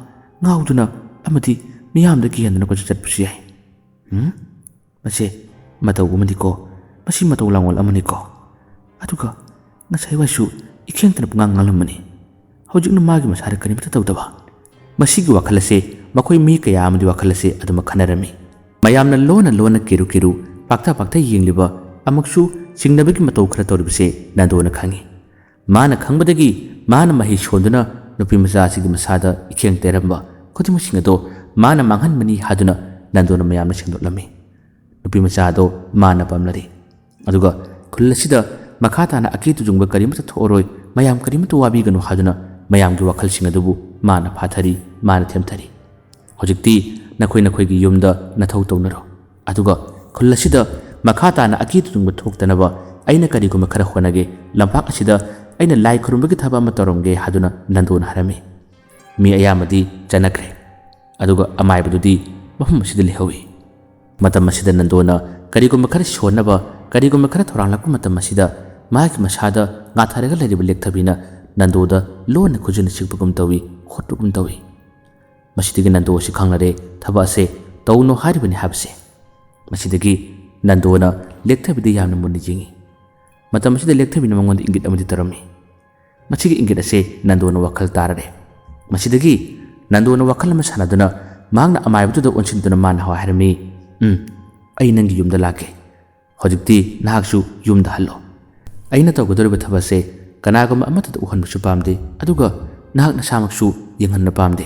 ꯉꯥꯎꯗꯨꯅ ꯑꯃꯗꯤ ꯃꯤꯌꯥꯝꯗ ꯀꯤꯍꯟꯗꯨꯅ ꯀꯣꯏꯆꯠ ꯆꯠꯄꯁꯨ ꯌꯥꯏ꯫ ꯎꯝ? ꯃꯁꯦ ꯃꯇꯧ ꯑꯃꯅꯤꯀꯣ, ꯃꯁꯤ ꯃꯇꯧ ꯂꯥꯡꯑꯣꯜ ꯑꯃꯅꯤꯀꯣ꯫ ꯑꯗꯨꯒ ꯉꯁꯥꯏ ꯋꯥꯏꯁꯨ ꯏꯈꯦꯡꯇꯅ ꯄꯉꯥꯡ ꯉꯥꯡꯂꯝꯕꯅꯤ꯫ ꯍꯧꯖꯤꯛꯅ ꯃꯥꯒꯤ ꯃꯁꯥꯗ ꯀꯔꯤꯃꯠꯇ ꯇꯧꯗꯕ꯫" ꯃꯁꯤꯒꯤ ꯋꯥꯈꯜ ꯑꯁꯦ ꯃꯈꯣꯏ ꯃꯤ ꯀꯌꯥ ꯑꯃꯗꯤ ꯋꯥꯈꯜ ꯑꯁꯦ ꯑꯗꯨꯃꯛ ꯈꯟꯅꯔꯝꯃꯤ꯫ ꯃꯌꯥꯝꯅ ꯂꯣꯟꯅ ꯂꯣꯟꯅ ꯀꯤꯔꯨ ꯀꯤꯔꯨ ꯄꯥꯛꯊ ꯄꯥꯛꯊ ꯌꯦꯡꯂꯤꯕ, ꯑꯃꯨꯛꯁꯨ ꯆꯤꯡꯅꯕꯒꯤ ꯃꯇꯧ ꯈꯔ ꯇꯧꯔꯤꯕꯁꯦ ꯅꯟꯗꯣꯅ ꯈꯪꯏ꯫ ꯃꯥꯅ ꯈꯪꯕꯗꯒꯤ ꯃꯥꯅ ꯃꯍꯩ ꯁꯣꯟꯗꯨꯅ ꯅꯨꯄꯤ ꯃꯆꯥ ꯑꯁꯤꯒꯤ ꯃꯁꯥꯗ ꯏꯈꯦꯡ ꯇꯩꯔꯝꯕ ꯈꯨꯗꯤꯡꯃꯛꯁꯤꯡ ꯑꯗꯣ ꯃꯥꯅ ꯃꯥꯡꯍꯟꯕꯅꯤ ꯍꯥꯏꯗꯨꯅ ꯅꯟꯗꯣꯅ ꯃꯌꯥꯝꯅ ꯁꯦꯡꯗꯣꯛꯂꯝꯃꯤ꯫ ꯅꯨꯄꯤ ꯃꯆꯥ ꯑꯗꯣ ꯃꯥꯅ ꯄꯥꯝꯂꯔꯤ꯫ ꯑꯗꯨꯒ ꯈꯨꯜ ꯑꯁꯤꯗ ꯃꯈꯥ ꯇꯥꯅ ꯑꯀꯤ ꯇꯨꯖꯨꯡꯕ ꯀꯔꯤꯃꯠꯇ ꯊꯣꯛꯑꯔꯣꯏ, ꯃꯌꯥꯝ ꯀꯔꯤꯃꯠꯇ ꯋꯥꯕꯤꯒꯅꯨ ꯍꯥꯏꯗꯨꯅ ꯃꯌꯥꯝꯒꯤ ꯋꯥꯈꯜꯁꯤꯡ ꯑꯗꯨꯕꯨ ꯃꯥꯅ ꯐꯥꯊꯔꯤ, ꯃꯥꯅ ꯊꯦꯝꯊꯔꯤ꯫ ꯍꯧꯖꯤꯛꯇꯤ ꯅꯈꯣꯏ ꯅꯈꯣꯏꯒꯤ ꯌꯨꯝꯗ ꯅꯊꯧ ꯇꯧꯅꯔꯣ꯫ ꯑꯗꯨꯒ ꯈꯨꯜ ꯑꯁꯤꯗ ꯃꯈꯥ ꯇꯥꯅ ꯑꯀꯤ ꯇꯨꯖꯨꯡꯕ ꯊꯣꯛꯇꯅꯕ ꯑꯩꯅ ꯀꯔꯤꯒꯨꯝꯕ ꯈꯔ ꯍꯣꯠꯅꯒꯦ, ꯂꯝꯄꯥꯛ ꯑꯁꯤꯗ ꯑꯩꯅ ꯂꯥꯏ ꯈꯨꯔꯨꯝꯕꯒꯤ ꯊꯕꯛ ꯑꯃ ꯇꯧꯔꯝꯒꯦ ꯍꯥꯏꯗꯨꯅ ꯅꯟꯗꯣꯅ ꯍꯥꯏꯔꯝꯃꯤ꯫ ꯃꯤ ꯑꯌꯥꯝꯕꯗꯤ ꯆꯠꯅꯈ꯭ꯔꯦ꯫ ꯑꯗꯨꯒ ꯑꯃꯥꯏꯕꯗꯨꯗꯤ ꯃꯐꯝ ꯑꯁꯤꯗ ꯂꯩꯍꯧꯏ꯫ ꯃꯇꯝ ꯑꯁꯤꯗ ꯅꯟꯗꯣꯅ ꯀꯔꯤꯒꯨꯝꯕ ꯈꯔ ꯁꯣꯟꯅꯕ, ꯀꯔꯤꯒꯨꯝꯕ ꯈꯔ ꯊꯧꯔꯥꯡꯂꯛꯄ ꯃꯇꯝ ꯑꯁꯤꯗ ꯃꯥꯒꯤ ꯃꯁꯥꯗ ꯉꯥꯊꯔꯒ ꯂꯩꯔꯤꯕ ꯂꯦꯛꯊꯕꯤꯅ ꯅꯟꯗꯣꯗ ꯂꯣꯟꯅ ꯈꯨꯖꯤꯟꯅ ꯁꯤꯛꯄꯒꯨꯝ ꯇꯧꯏ, ꯈꯣꯠꯄꯒꯨꯝ ꯇꯧꯏ꯫ ꯃꯁꯤꯗꯒꯤ ꯅꯟꯗꯣ ꯑꯁꯤ ꯈꯪꯂꯔꯦ ꯊꯕꯛ ꯑꯁꯦ ꯇꯧꯅꯣ ꯍꯥꯏꯔꯤꯕꯅꯤ ꯍꯥꯏꯕꯁꯦ꯫ ꯃꯁꯤꯗꯒꯤ ꯅꯟꯗꯣꯅ ꯂꯦꯛꯊꯕꯤꯗ ꯌꯥꯝꯅ ꯃꯨꯟꯅ ꯌꯦꯡꯏ꯫ ꯃꯇꯝ ꯑꯁꯤꯗ ꯂꯦꯛꯊꯕꯤꯅ ꯃꯉꯣꯟꯗ ꯏꯪꯒꯤꯠ ꯑꯃꯗꯤ ꯇꯧꯔꯝꯃꯤ꯫ ꯃꯁꯤꯒꯤ ꯏꯪꯒꯤꯠ ꯑꯁꯦ ꯅꯟꯗꯣꯅ ꯋꯥꯈꯜ ꯇꯥꯔꯔꯦ꯫ ꯃꯁꯤꯗꯒꯤ ꯅꯟꯗꯣꯅ ꯋꯥꯈꯜ ꯑꯃ ꯁꯥꯟꯅꯗꯨꯅ ꯃꯍꯥꯛꯅ ꯑꯃꯥꯏꯕꯗꯨꯗ ꯑꯣꯟꯁꯤꯟꯗꯨꯅ ꯃꯥꯅ ꯍꯥꯏꯔꯝꯃꯤ, "ꯎꯝ, ꯑꯩ ꯅꯪꯒꯤ ꯌꯨꯝꯗ ꯂꯥꯛꯀꯦ꯫ ꯍꯧꯖꯤꯛꯇꯤ ꯅꯍꯥꯛꯁꯨ ꯌꯨꯝꯗ ꯍꯜꯂꯣ꯫ ꯑꯩꯅ ꯇꯧꯒꯗꯧꯔꯤꯕ ꯊꯕꯛ ꯑꯁꯦ ꯀꯅꯥꯒꯨꯝꯕ ꯑꯃꯠꯇꯗ ꯎꯍꯟꯕꯁꯨ ꯄꯥꯝꯗꯦ, ꯑꯗꯨꯒ ꯅꯍꯥꯛ ꯅꯁꯥꯃꯛꯁꯨ ꯌꯦꯡꯍꯟꯕ ꯄꯥꯝꯗꯦ꯫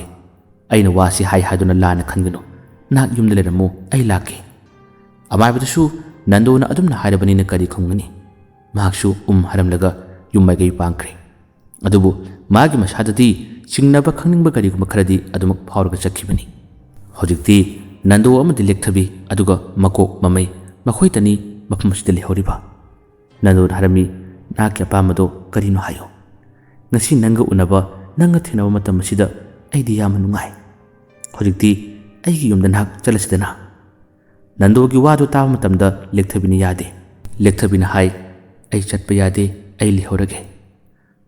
ꯑꯩꯅ ꯋꯥꯁꯤ ꯍꯥꯏ ꯍꯥꯏꯗꯨꯅ ꯂꯥꯟꯅ ꯈꯟꯒꯅꯨ꯫ ꯅꯍꯥꯛ ꯌꯨꯝꯗ ꯂꯩꯔꯝꯃꯨ, ꯑꯩ ꯂꯥꯛꯀꯦ꯫" ꯑꯃꯥꯏꯕꯗꯨꯁꯨ ꯅꯟꯗꯣꯅ ꯑꯗꯨꯝꯅ ꯍꯥꯏꯔꯕꯅꯤꯅ ꯀꯔꯤ ꯈꯨꯝꯒꯅꯤ? ꯃꯍꯥꯛꯁꯨ ꯎꯝ ꯍꯥꯏꯔꯝꯂꯒ ꯌꯨꯝ ꯃꯥꯏꯀꯩ ꯄꯥꯡꯈ꯭ꯔꯦ꯫ ꯑꯗꯨꯕꯨ ꯃꯥꯒꯤ ꯃꯁꯥꯗꯗꯤ ꯆꯤꯡꯅꯕ ꯈꯪꯅꯤꯡꯕ ꯀꯔꯤꯒꯨꯝꯕ ꯈꯔꯗꯤ ꯑꯗꯨꯃꯛ ꯐꯥꯎꯔꯒ ꯆꯠꯈꯤꯕꯅꯤ꯫ ꯍꯧꯖꯤꯛꯇꯤ ꯅꯟꯗꯣ ꯑꯃꯗꯤ ꯂꯦꯛꯊꯕꯤ, ꯑꯗꯨꯒ ꯃꯀꯣꯛ ꯃꯃꯩ, ꯃꯈꯣꯏꯇꯅꯤ ꯃꯐꯝ ꯑꯁꯤꯗ ꯂꯩꯍꯧꯔꯤꯕ꯫ ꯅꯟꯗꯣꯅ ꯍꯥꯏꯔꯝꯃꯤ, "ꯅꯍꯥꯛꯀꯤ ꯑꯄꯥꯝꯕꯗꯣ ꯀꯔꯤꯅꯣ ꯍꯥꯏꯌꯨ꯫ ꯉꯁꯤ ꯅꯪꯒ ꯎꯅꯕ, ꯅꯪꯒ ꯊꯦꯡꯅꯕ ꯃꯇꯝ ꯑꯁꯤꯗ ꯑꯩꯗꯤ ꯌꯥꯝꯅ ꯅꯨꯡꯉꯥꯏ꯫ ꯍꯧꯖꯤꯛꯇꯤ ꯑꯩꯒꯤ ꯌꯨꯝꯗ ꯅꯍꯥꯛ ꯆꯠꯂꯁꯤꯗꯅ꯫" ꯅꯟꯗꯣꯒꯤ ꯋꯥꯗꯨ ꯇꯥꯕ ꯃꯇꯝꯗ ꯂꯦꯛꯊꯕꯤꯅ ꯌꯥꯗꯦ꯫ ꯂꯦꯛꯊꯕꯤꯅ ꯍꯥꯏ, "ꯑꯩ ꯆꯠꯄ ꯌꯥꯗꯦ, ꯑꯩ ꯂꯩꯍꯧꯔꯒꯦ꯫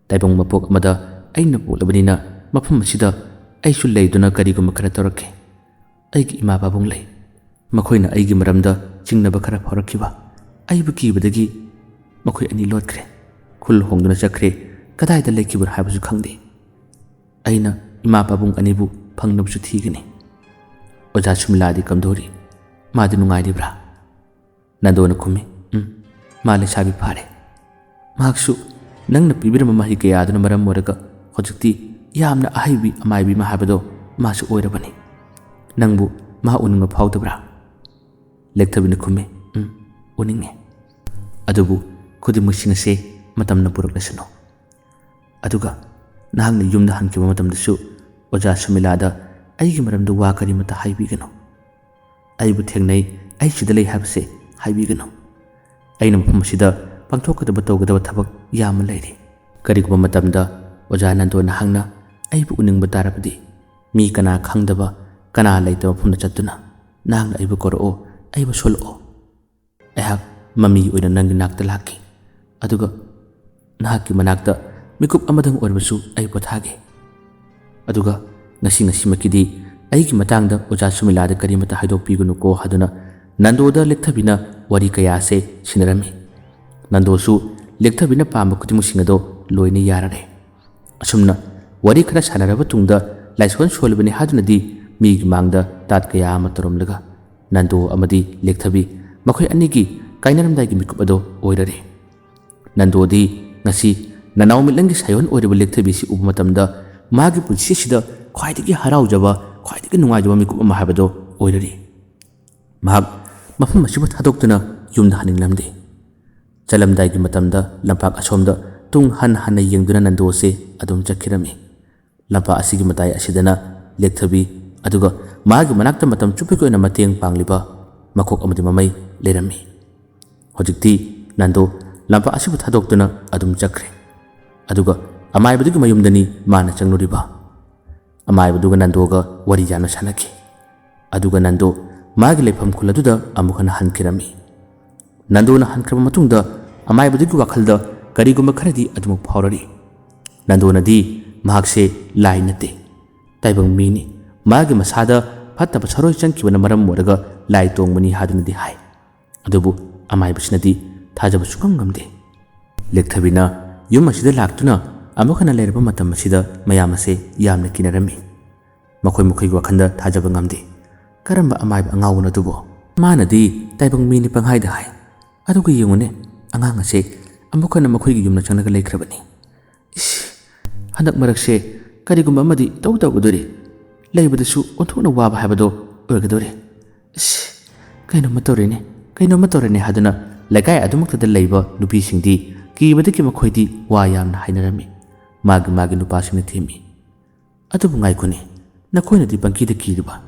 ꯇꯥꯏꯕꯪ ꯃꯄꯣꯛ ꯑꯃꯗ ꯑꯩꯅ ꯄꯣꯛꯂꯕꯅꯤꯅ ꯃꯐꯝ ꯑꯁꯤꯗ ꯑꯩꯁꯨ ꯂꯩꯗꯨꯅ ꯀꯔꯤꯒꯨꯝꯕ ꯈꯔ ꯇꯧꯔꯛꯀꯦ꯫ ꯑꯩꯒꯤ ꯏꯃꯥ ꯄꯥꯕꯨꯡ ꯂꯩ꯫ ꯃꯈꯣꯏꯅ ꯑꯩꯒꯤ ꯃꯔꯝꯗ ꯆꯤꯡꯅꯕ ꯈꯔ ꯐꯥꯎꯔꯛꯈꯤꯕ꯫ ꯑꯩꯕꯨ ꯀꯤꯕꯗꯒꯤ ꯃꯈꯣꯏ ꯑꯅꯤ ꯂꯣꯠꯈ꯭ꯔꯦ꯫ ꯈꯨꯜ ꯍꯣꯡꯗꯨꯅ ꯆꯠꯈ꯭ꯔꯦ꯫ ꯀꯗꯥꯏꯗ ꯂꯩꯈꯤꯕꯅꯣ ꯍꯥꯏꯕꯁꯨ ꯈꯪꯗꯦ꯫ ꯑꯩꯅ ꯏꯃꯥ ꯄꯥꯕꯨꯡ ꯑꯅꯤꯕꯨ ꯐꯪꯅꯕꯁꯨ ꯊꯤꯒꯅꯤ꯫" "ꯑꯣꯖꯥ ꯁꯨꯃꯤꯂꯥꯗꯤ ꯀꯝꯗꯧꯔꯤ? ꯃꯥꯗꯤ ꯅꯨꯡꯉꯥꯏꯔꯤꯕ꯭ꯔꯥ?" ꯅꯟꯗꯣꯅ ꯈꯨꯝꯃꯤ, "ꯎꯝ, ꯃꯥ ꯂꯩꯁꯥꯕꯤ ꯐꯥꯔꯦ꯫ ꯃꯍꯥꯛꯁꯨ ꯅꯪꯅ ꯄꯤꯕꯤꯔꯝꯕ ꯃꯍꯩ ꯀꯌꯥꯗꯨꯅ ꯃꯔꯝ ꯑꯣꯏꯔꯒ ꯍꯧꯖꯤꯛꯇꯤ ꯌꯥꯝꯅ ꯑꯍꯩꯕꯤ ꯑꯃꯥꯏꯕꯤ ꯑꯃ ꯍꯥꯏꯕꯗꯣ ꯃꯥꯁꯨ ꯑꯣꯏꯔꯕꯅꯤ꯫ ꯅꯪꯕꯨ ꯃꯥ ꯎꯅꯤꯡꯕ ꯐꯥꯎꯗꯕ꯭ꯔꯥ?" ꯂꯦꯛꯊꯕꯤꯅ ꯈꯨꯝꯃꯤ, "ꯎꯝ, ꯎꯅꯤꯡꯉꯦ꯫ ꯑꯗꯨꯕꯨ ꯈꯨꯗꯤꯡꯃꯛꯁꯤꯡ ꯑꯁꯦ ꯃꯇꯝꯅ ꯄꯨꯔꯛꯂꯁꯅꯨ꯫" ꯑꯗꯨꯒ ꯅꯍꯥꯛꯅ ꯌꯨꯝꯗ ꯍꯟꯈꯤꯕ ꯃꯇꯝꯗꯁꯨ ꯑꯣꯖꯥ ꯁꯨꯃꯤꯂꯥꯗ ꯑꯩꯒꯤ ꯃꯔꯝꯗ ꯋꯥ ꯀꯔꯤꯃꯠꯇ ꯍꯥꯏꯕꯤꯒꯅꯨ꯫ ꯑꯩꯕꯨ ꯊꯦꯡꯅꯩ, ꯑꯩ ꯁꯤꯗ ꯂꯩ ꯍꯥꯏꯕꯁꯦ ꯍꯥꯏꯕꯤꯒꯅꯨ꯫ ꯑꯩꯅ ꯃꯐꯝ ꯑꯁꯤꯗ ꯄꯥꯡꯊꯣꯛꯀꯗꯕ ꯇꯧꯒꯗꯕ ꯊꯕꯛ ꯌꯥꯝꯅ ꯂꯩꯔꯤ꯫ ꯀꯔꯤꯒꯨꯝꯕ ꯃꯇꯝꯗ ꯑꯣꯖꯥ ꯅꯟꯗꯣ ꯅꯍꯥꯛꯅ ꯑꯩꯕꯨ ꯎꯅꯤꯡꯕ ꯇꯥꯔꯕꯗꯤ, ꯃꯤ ꯀꯅꯥ ꯈꯪꯗꯕ, ꯀꯅꯥ ꯂꯩꯇꯕ ꯃꯐꯝꯗ ꯆꯠꯇꯨꯅ ꯅꯍꯥꯛꯅ ꯑꯩꯕꯨ ꯀꯧꯔꯛꯑꯣ, ꯑꯩꯕꯨ ꯁꯣꯜꯂꯛꯑꯣ꯫ ꯑꯩꯍꯥꯛ ꯃꯃꯤ ꯑꯣꯏꯅ ꯅꯪꯒꯤ ꯅꯥꯛꯇ ꯂꯥꯛꯀꯦ꯫ ꯑꯗꯨꯒ ꯅꯍꯥꯛꯀꯤ ꯃꯅꯥꯛꯇ ꯃꯤꯀꯨꯞ ꯑꯃꯗꯪ ꯑꯣꯏꯔꯕꯁꯨ ꯑꯩ ꯄꯣꯊꯥꯒꯦ꯫ ꯑꯗꯨꯒ ꯉꯁꯤ ꯉꯁꯤꯃꯛꯀꯤꯗꯤ ꯑꯩꯒꯤ ꯃꯇꯥꯡꯗ ꯑꯣꯖꯥ ꯁꯨꯃꯤꯂꯥꯗ ꯀꯔꯤꯃꯠꯇ ꯍꯥꯏꯗꯣꯛꯄꯤꯒꯅꯨꯀꯣ" ꯍꯥꯏꯗꯨꯅ ꯅꯟꯗꯣꯗ ꯂꯦꯛꯊꯕꯤꯅ ꯋꯥꯔꯤ ꯀꯌꯥ ꯑꯁꯦ ꯁꯤꯟꯅꯔꯝꯃꯤ꯫ ꯅꯟꯗꯣꯁꯨ ꯂꯦꯛꯊꯕꯤꯅ ꯄꯥꯝꯕ ꯈꯨꯗꯤꯡꯃꯛꯁꯤꯡ ꯑꯗꯣ ꯂꯣꯏꯅ ꯌꯥꯔꯔꯦ꯫ ꯑꯁꯨꯝꯅ ꯋꯥꯔꯤ ꯈꯔ ꯁꯥꯟꯅꯔꯕ ꯇꯨꯡꯗ ꯂꯥꯏꯁꯣꯟ ꯁꯣꯜꯂꯕꯅꯤ ꯍꯥꯏꯗꯨꯅꯗꯤ ꯃꯤꯒꯤ ꯃꯥꯡꯗ ꯇꯥꯠ ꯀꯌꯥ ꯑꯃ ꯇꯧꯔꯝꯂꯒ ꯅꯟꯗꯣ ꯑꯃꯗꯤ ꯂꯦꯛꯊꯕꯤ ꯃꯈꯣꯏ ꯑꯅꯤꯒꯤ ꯀꯥꯏꯅꯔꯝꯗꯥꯏꯒꯤ ꯃꯤꯀꯨꯞ ꯑꯗꯣ ꯑꯣꯏꯔꯔꯦ꯫ ꯅꯟꯗꯣꯗꯤ ꯉꯁꯤ ꯅꯅꯥꯎ ꯃꯤꯠꯂꯪꯒꯤ ꯁꯥꯌꯣꯟ ꯑꯣꯏꯔꯤꯕ ꯂꯦꯛꯊꯕꯤꯁꯤ ꯎꯕ ꯃꯇꯝꯗ ꯃꯥꯒꯤ ꯄꯨꯟꯁꯤ ꯑꯁꯤꯗ ꯈ꯭ꯋꯥꯏꯗꯒꯤ ꯍꯔꯥꯎꯖꯕ, ꯈ꯭ꯋꯥꯏꯗꯒꯤ ꯅꯨꯡꯉꯥꯏꯖꯕ ꯃꯤꯀꯨꯞ ꯑꯃ ꯍꯥꯏꯕꯗꯣ ꯑꯣꯏꯔꯔꯤ꯫ ꯃꯍꯥꯛ ꯃꯐꯝ ꯑꯁꯤꯕꯨ ꯊꯥꯗꯣꯛꯇꯨꯅ ꯌꯨꯝꯗ ꯍꯟꯅꯤꯡꯂꯝꯗꯦ꯫ ꯆꯠꯂꯝꯗꯥꯏꯒꯤ ꯃꯇꯝꯗ ꯂꯝꯄꯥꯛ ꯑꯁꯣꯝꯗ ꯇꯨꯡ ꯍꯟ ꯍꯟꯅ ꯌꯦꯡꯗꯨꯅ ꯅꯟꯗꯣꯁꯦ ꯑꯗꯨꯝ ꯆꯠꯈꯤꯔꯝꯃꯤ꯫ ꯂꯝꯄꯥꯛ ꯑꯁꯤꯒꯤ ꯃꯇꯥꯏ ꯑꯁꯤꯗꯅ ꯂꯦꯛꯊꯕꯤ, ꯑꯗꯨꯒ ꯃꯥꯒꯤ ꯃꯅꯥꯛꯇ ꯃꯇꯝ ꯆꯨꯞꯄꯒꯤ ꯑꯣꯏꯅ ꯃꯇꯦꯡ ꯄꯥꯡꯂꯤꯕ ꯃꯈꯣꯛ ꯑꯃꯗꯤ ꯃꯃꯩ ꯂꯩꯔꯝꯃꯤ꯫ ꯍꯧꯖꯤꯛꯇꯤ ꯅꯟꯗꯣ ꯂꯝꯄꯥꯛ ꯑꯁꯤꯕꯨ ꯊꯥꯗꯣꯛꯇꯨꯅ ꯑꯗꯨꯝ ꯆꯠꯈ꯭ꯔꯦ꯫ ꯑꯗꯨꯒ ꯑꯃꯥꯏꯕꯗꯨꯒꯤ ꯃꯌꯨꯝꯗꯅꯤ ꯃꯥꯅ ꯆꯪꯂꯨꯔꯤꯕ꯫ ꯑꯃꯥꯏꯕꯗꯨꯒ ꯅꯟꯗꯣꯒ ꯋꯥꯔꯤ ꯌꯥꯝꯅ ꯁꯥꯟꯅꯈꯤ꯫ ꯑꯗꯨꯒ ꯅꯟꯗꯣ ꯃꯥꯒꯤ ꯂꯩꯐꯝ ꯈꯨꯜ ꯑꯗꯨꯗ ꯑꯃꯨꯛ ꯍꯟꯅ ꯍꯟꯈꯤꯔꯝꯃꯤ꯫ ꯅꯟꯗꯣꯅ ꯍꯟꯈ꯭ꯔꯕ ꯃꯇꯨꯡꯗ ꯑꯃꯥꯏꯕꯗꯨꯒꯤ ꯋꯥꯈꯜꯗ ꯀꯔꯤꯒꯨꯝꯕ ꯈꯔꯗꯤ ꯑꯗꯨꯃꯛ ꯐꯥꯎꯔꯔꯤ꯫ ꯅꯟꯗꯣꯅꯗꯤ ꯃꯍꯥꯛꯁꯦ ꯂꯥꯏ ꯅꯠꯇꯦ, ꯇꯥꯏꯕꯪ ꯃꯤꯅꯤ, ꯃꯥꯒꯤ ꯃꯁꯥꯗ ꯐꯠꯇꯕ ꯁꯔꯣꯏ ꯆꯪꯈꯤꯕꯅ ꯃꯔꯝ ꯑꯣꯏꯔꯒ ꯂꯥꯏ ꯇꯣꯡꯕꯅꯤ ꯍꯥꯏꯗꯨꯅꯗꯤ ꯍꯥꯏ꯫ ꯑꯗꯨꯕꯨ ꯑꯃꯥꯏꯕꯁꯤꯅꯗꯤ ꯊꯥꯖꯕ ꯁꯨꯡꯉꯝ ꯉꯝꯗꯦ꯫ ꯂꯦꯛꯊꯕꯤꯅ ꯌꯨꯝ ꯑꯁꯤꯗ ꯂꯥꯛꯇꯨꯅ ꯑꯃꯨꯛ ꯍꯟꯅ ꯂꯩꯔꯕ ꯃꯇꯝ ꯑꯁꯤꯗ ꯃꯌꯥꯝ ꯑꯁꯦ ꯌꯥꯝꯅ ꯀꯤꯅꯔꯝꯃꯤ꯫ ꯃꯈꯣꯏ ꯃꯈꯣꯏꯒꯤ ꯋꯥꯈꯜꯗ ꯊꯥꯖꯕ ꯉꯝꯗꯦ꯫ ꯀꯔꯝꯕ ꯑꯃꯥꯏꯕ ꯑꯉꯥꯎꯕꯅꯣ ꯑꯗꯨꯕꯨ? ꯃꯥꯅꯗꯤ ꯇꯥꯏꯕꯪ ꯃꯤꯅꯤ ꯄꯪꯍꯥꯏꯗ ꯍꯥꯏ꯫ ꯑꯗꯨꯒ ꯌꯦꯡꯉꯨꯅꯦ, ꯑꯉꯥꯡ ꯑꯁꯦ ꯑꯃꯨꯛ ꯍꯟꯅ ꯃꯈꯣꯏꯒꯤ ꯌꯨꯝꯗ ꯆꯪꯂꯒ ꯂꯩꯈ꯭ꯔꯕꯅꯤ꯫ ꯏꯁ, ꯍꯟꯗꯛ ꯃꯔꯛꯁꯦ ꯀꯔꯤꯒꯨꯝꯕ ꯑꯃꯗꯤ ꯇꯧ ꯇꯧꯒꯗꯣꯔꯤ꯫ ꯂꯩꯕꯗꯁꯨ ꯑꯣꯟꯊꯣꯛꯅ ꯋꯥꯕ ꯍꯥꯏꯕꯗꯣ ꯑꯣꯏꯒꯗꯣꯔꯤ꯫ ꯏꯁ, ꯀꯩꯅꯣꯝꯃ ꯇꯧꯔꯦꯅꯦ, ꯀꯩꯅꯣꯝꯃ ꯇꯧꯔꯦꯅꯦ ꯍꯥꯏꯗꯨꯅ ꯂꯩꯀꯥꯏ ꯑꯗꯨꯃꯛꯇꯗ ꯂꯩꯕ ꯅꯨꯄꯤꯁꯤꯡꯗꯤ ꯀꯤꯕꯗꯒꯤ ꯃꯈꯣꯏꯗꯤ ꯋꯥ ꯌꯥꯝꯅ ꯍꯥꯏꯅꯔꯝꯃꯤ꯫ ꯃꯥꯒꯤ ꯃꯥꯒꯤ ꯅꯨꯄꯥꯁꯤꯡꯅ ꯊꯦꯝꯃꯤ꯫ ꯑꯗꯨꯕꯨ ꯉꯥꯏꯈꯣꯅꯦ, ꯅꯈꯣꯏꯅꯗꯤ ꯄꯪꯀꯤꯗ ꯀꯤꯔꯤꯕ?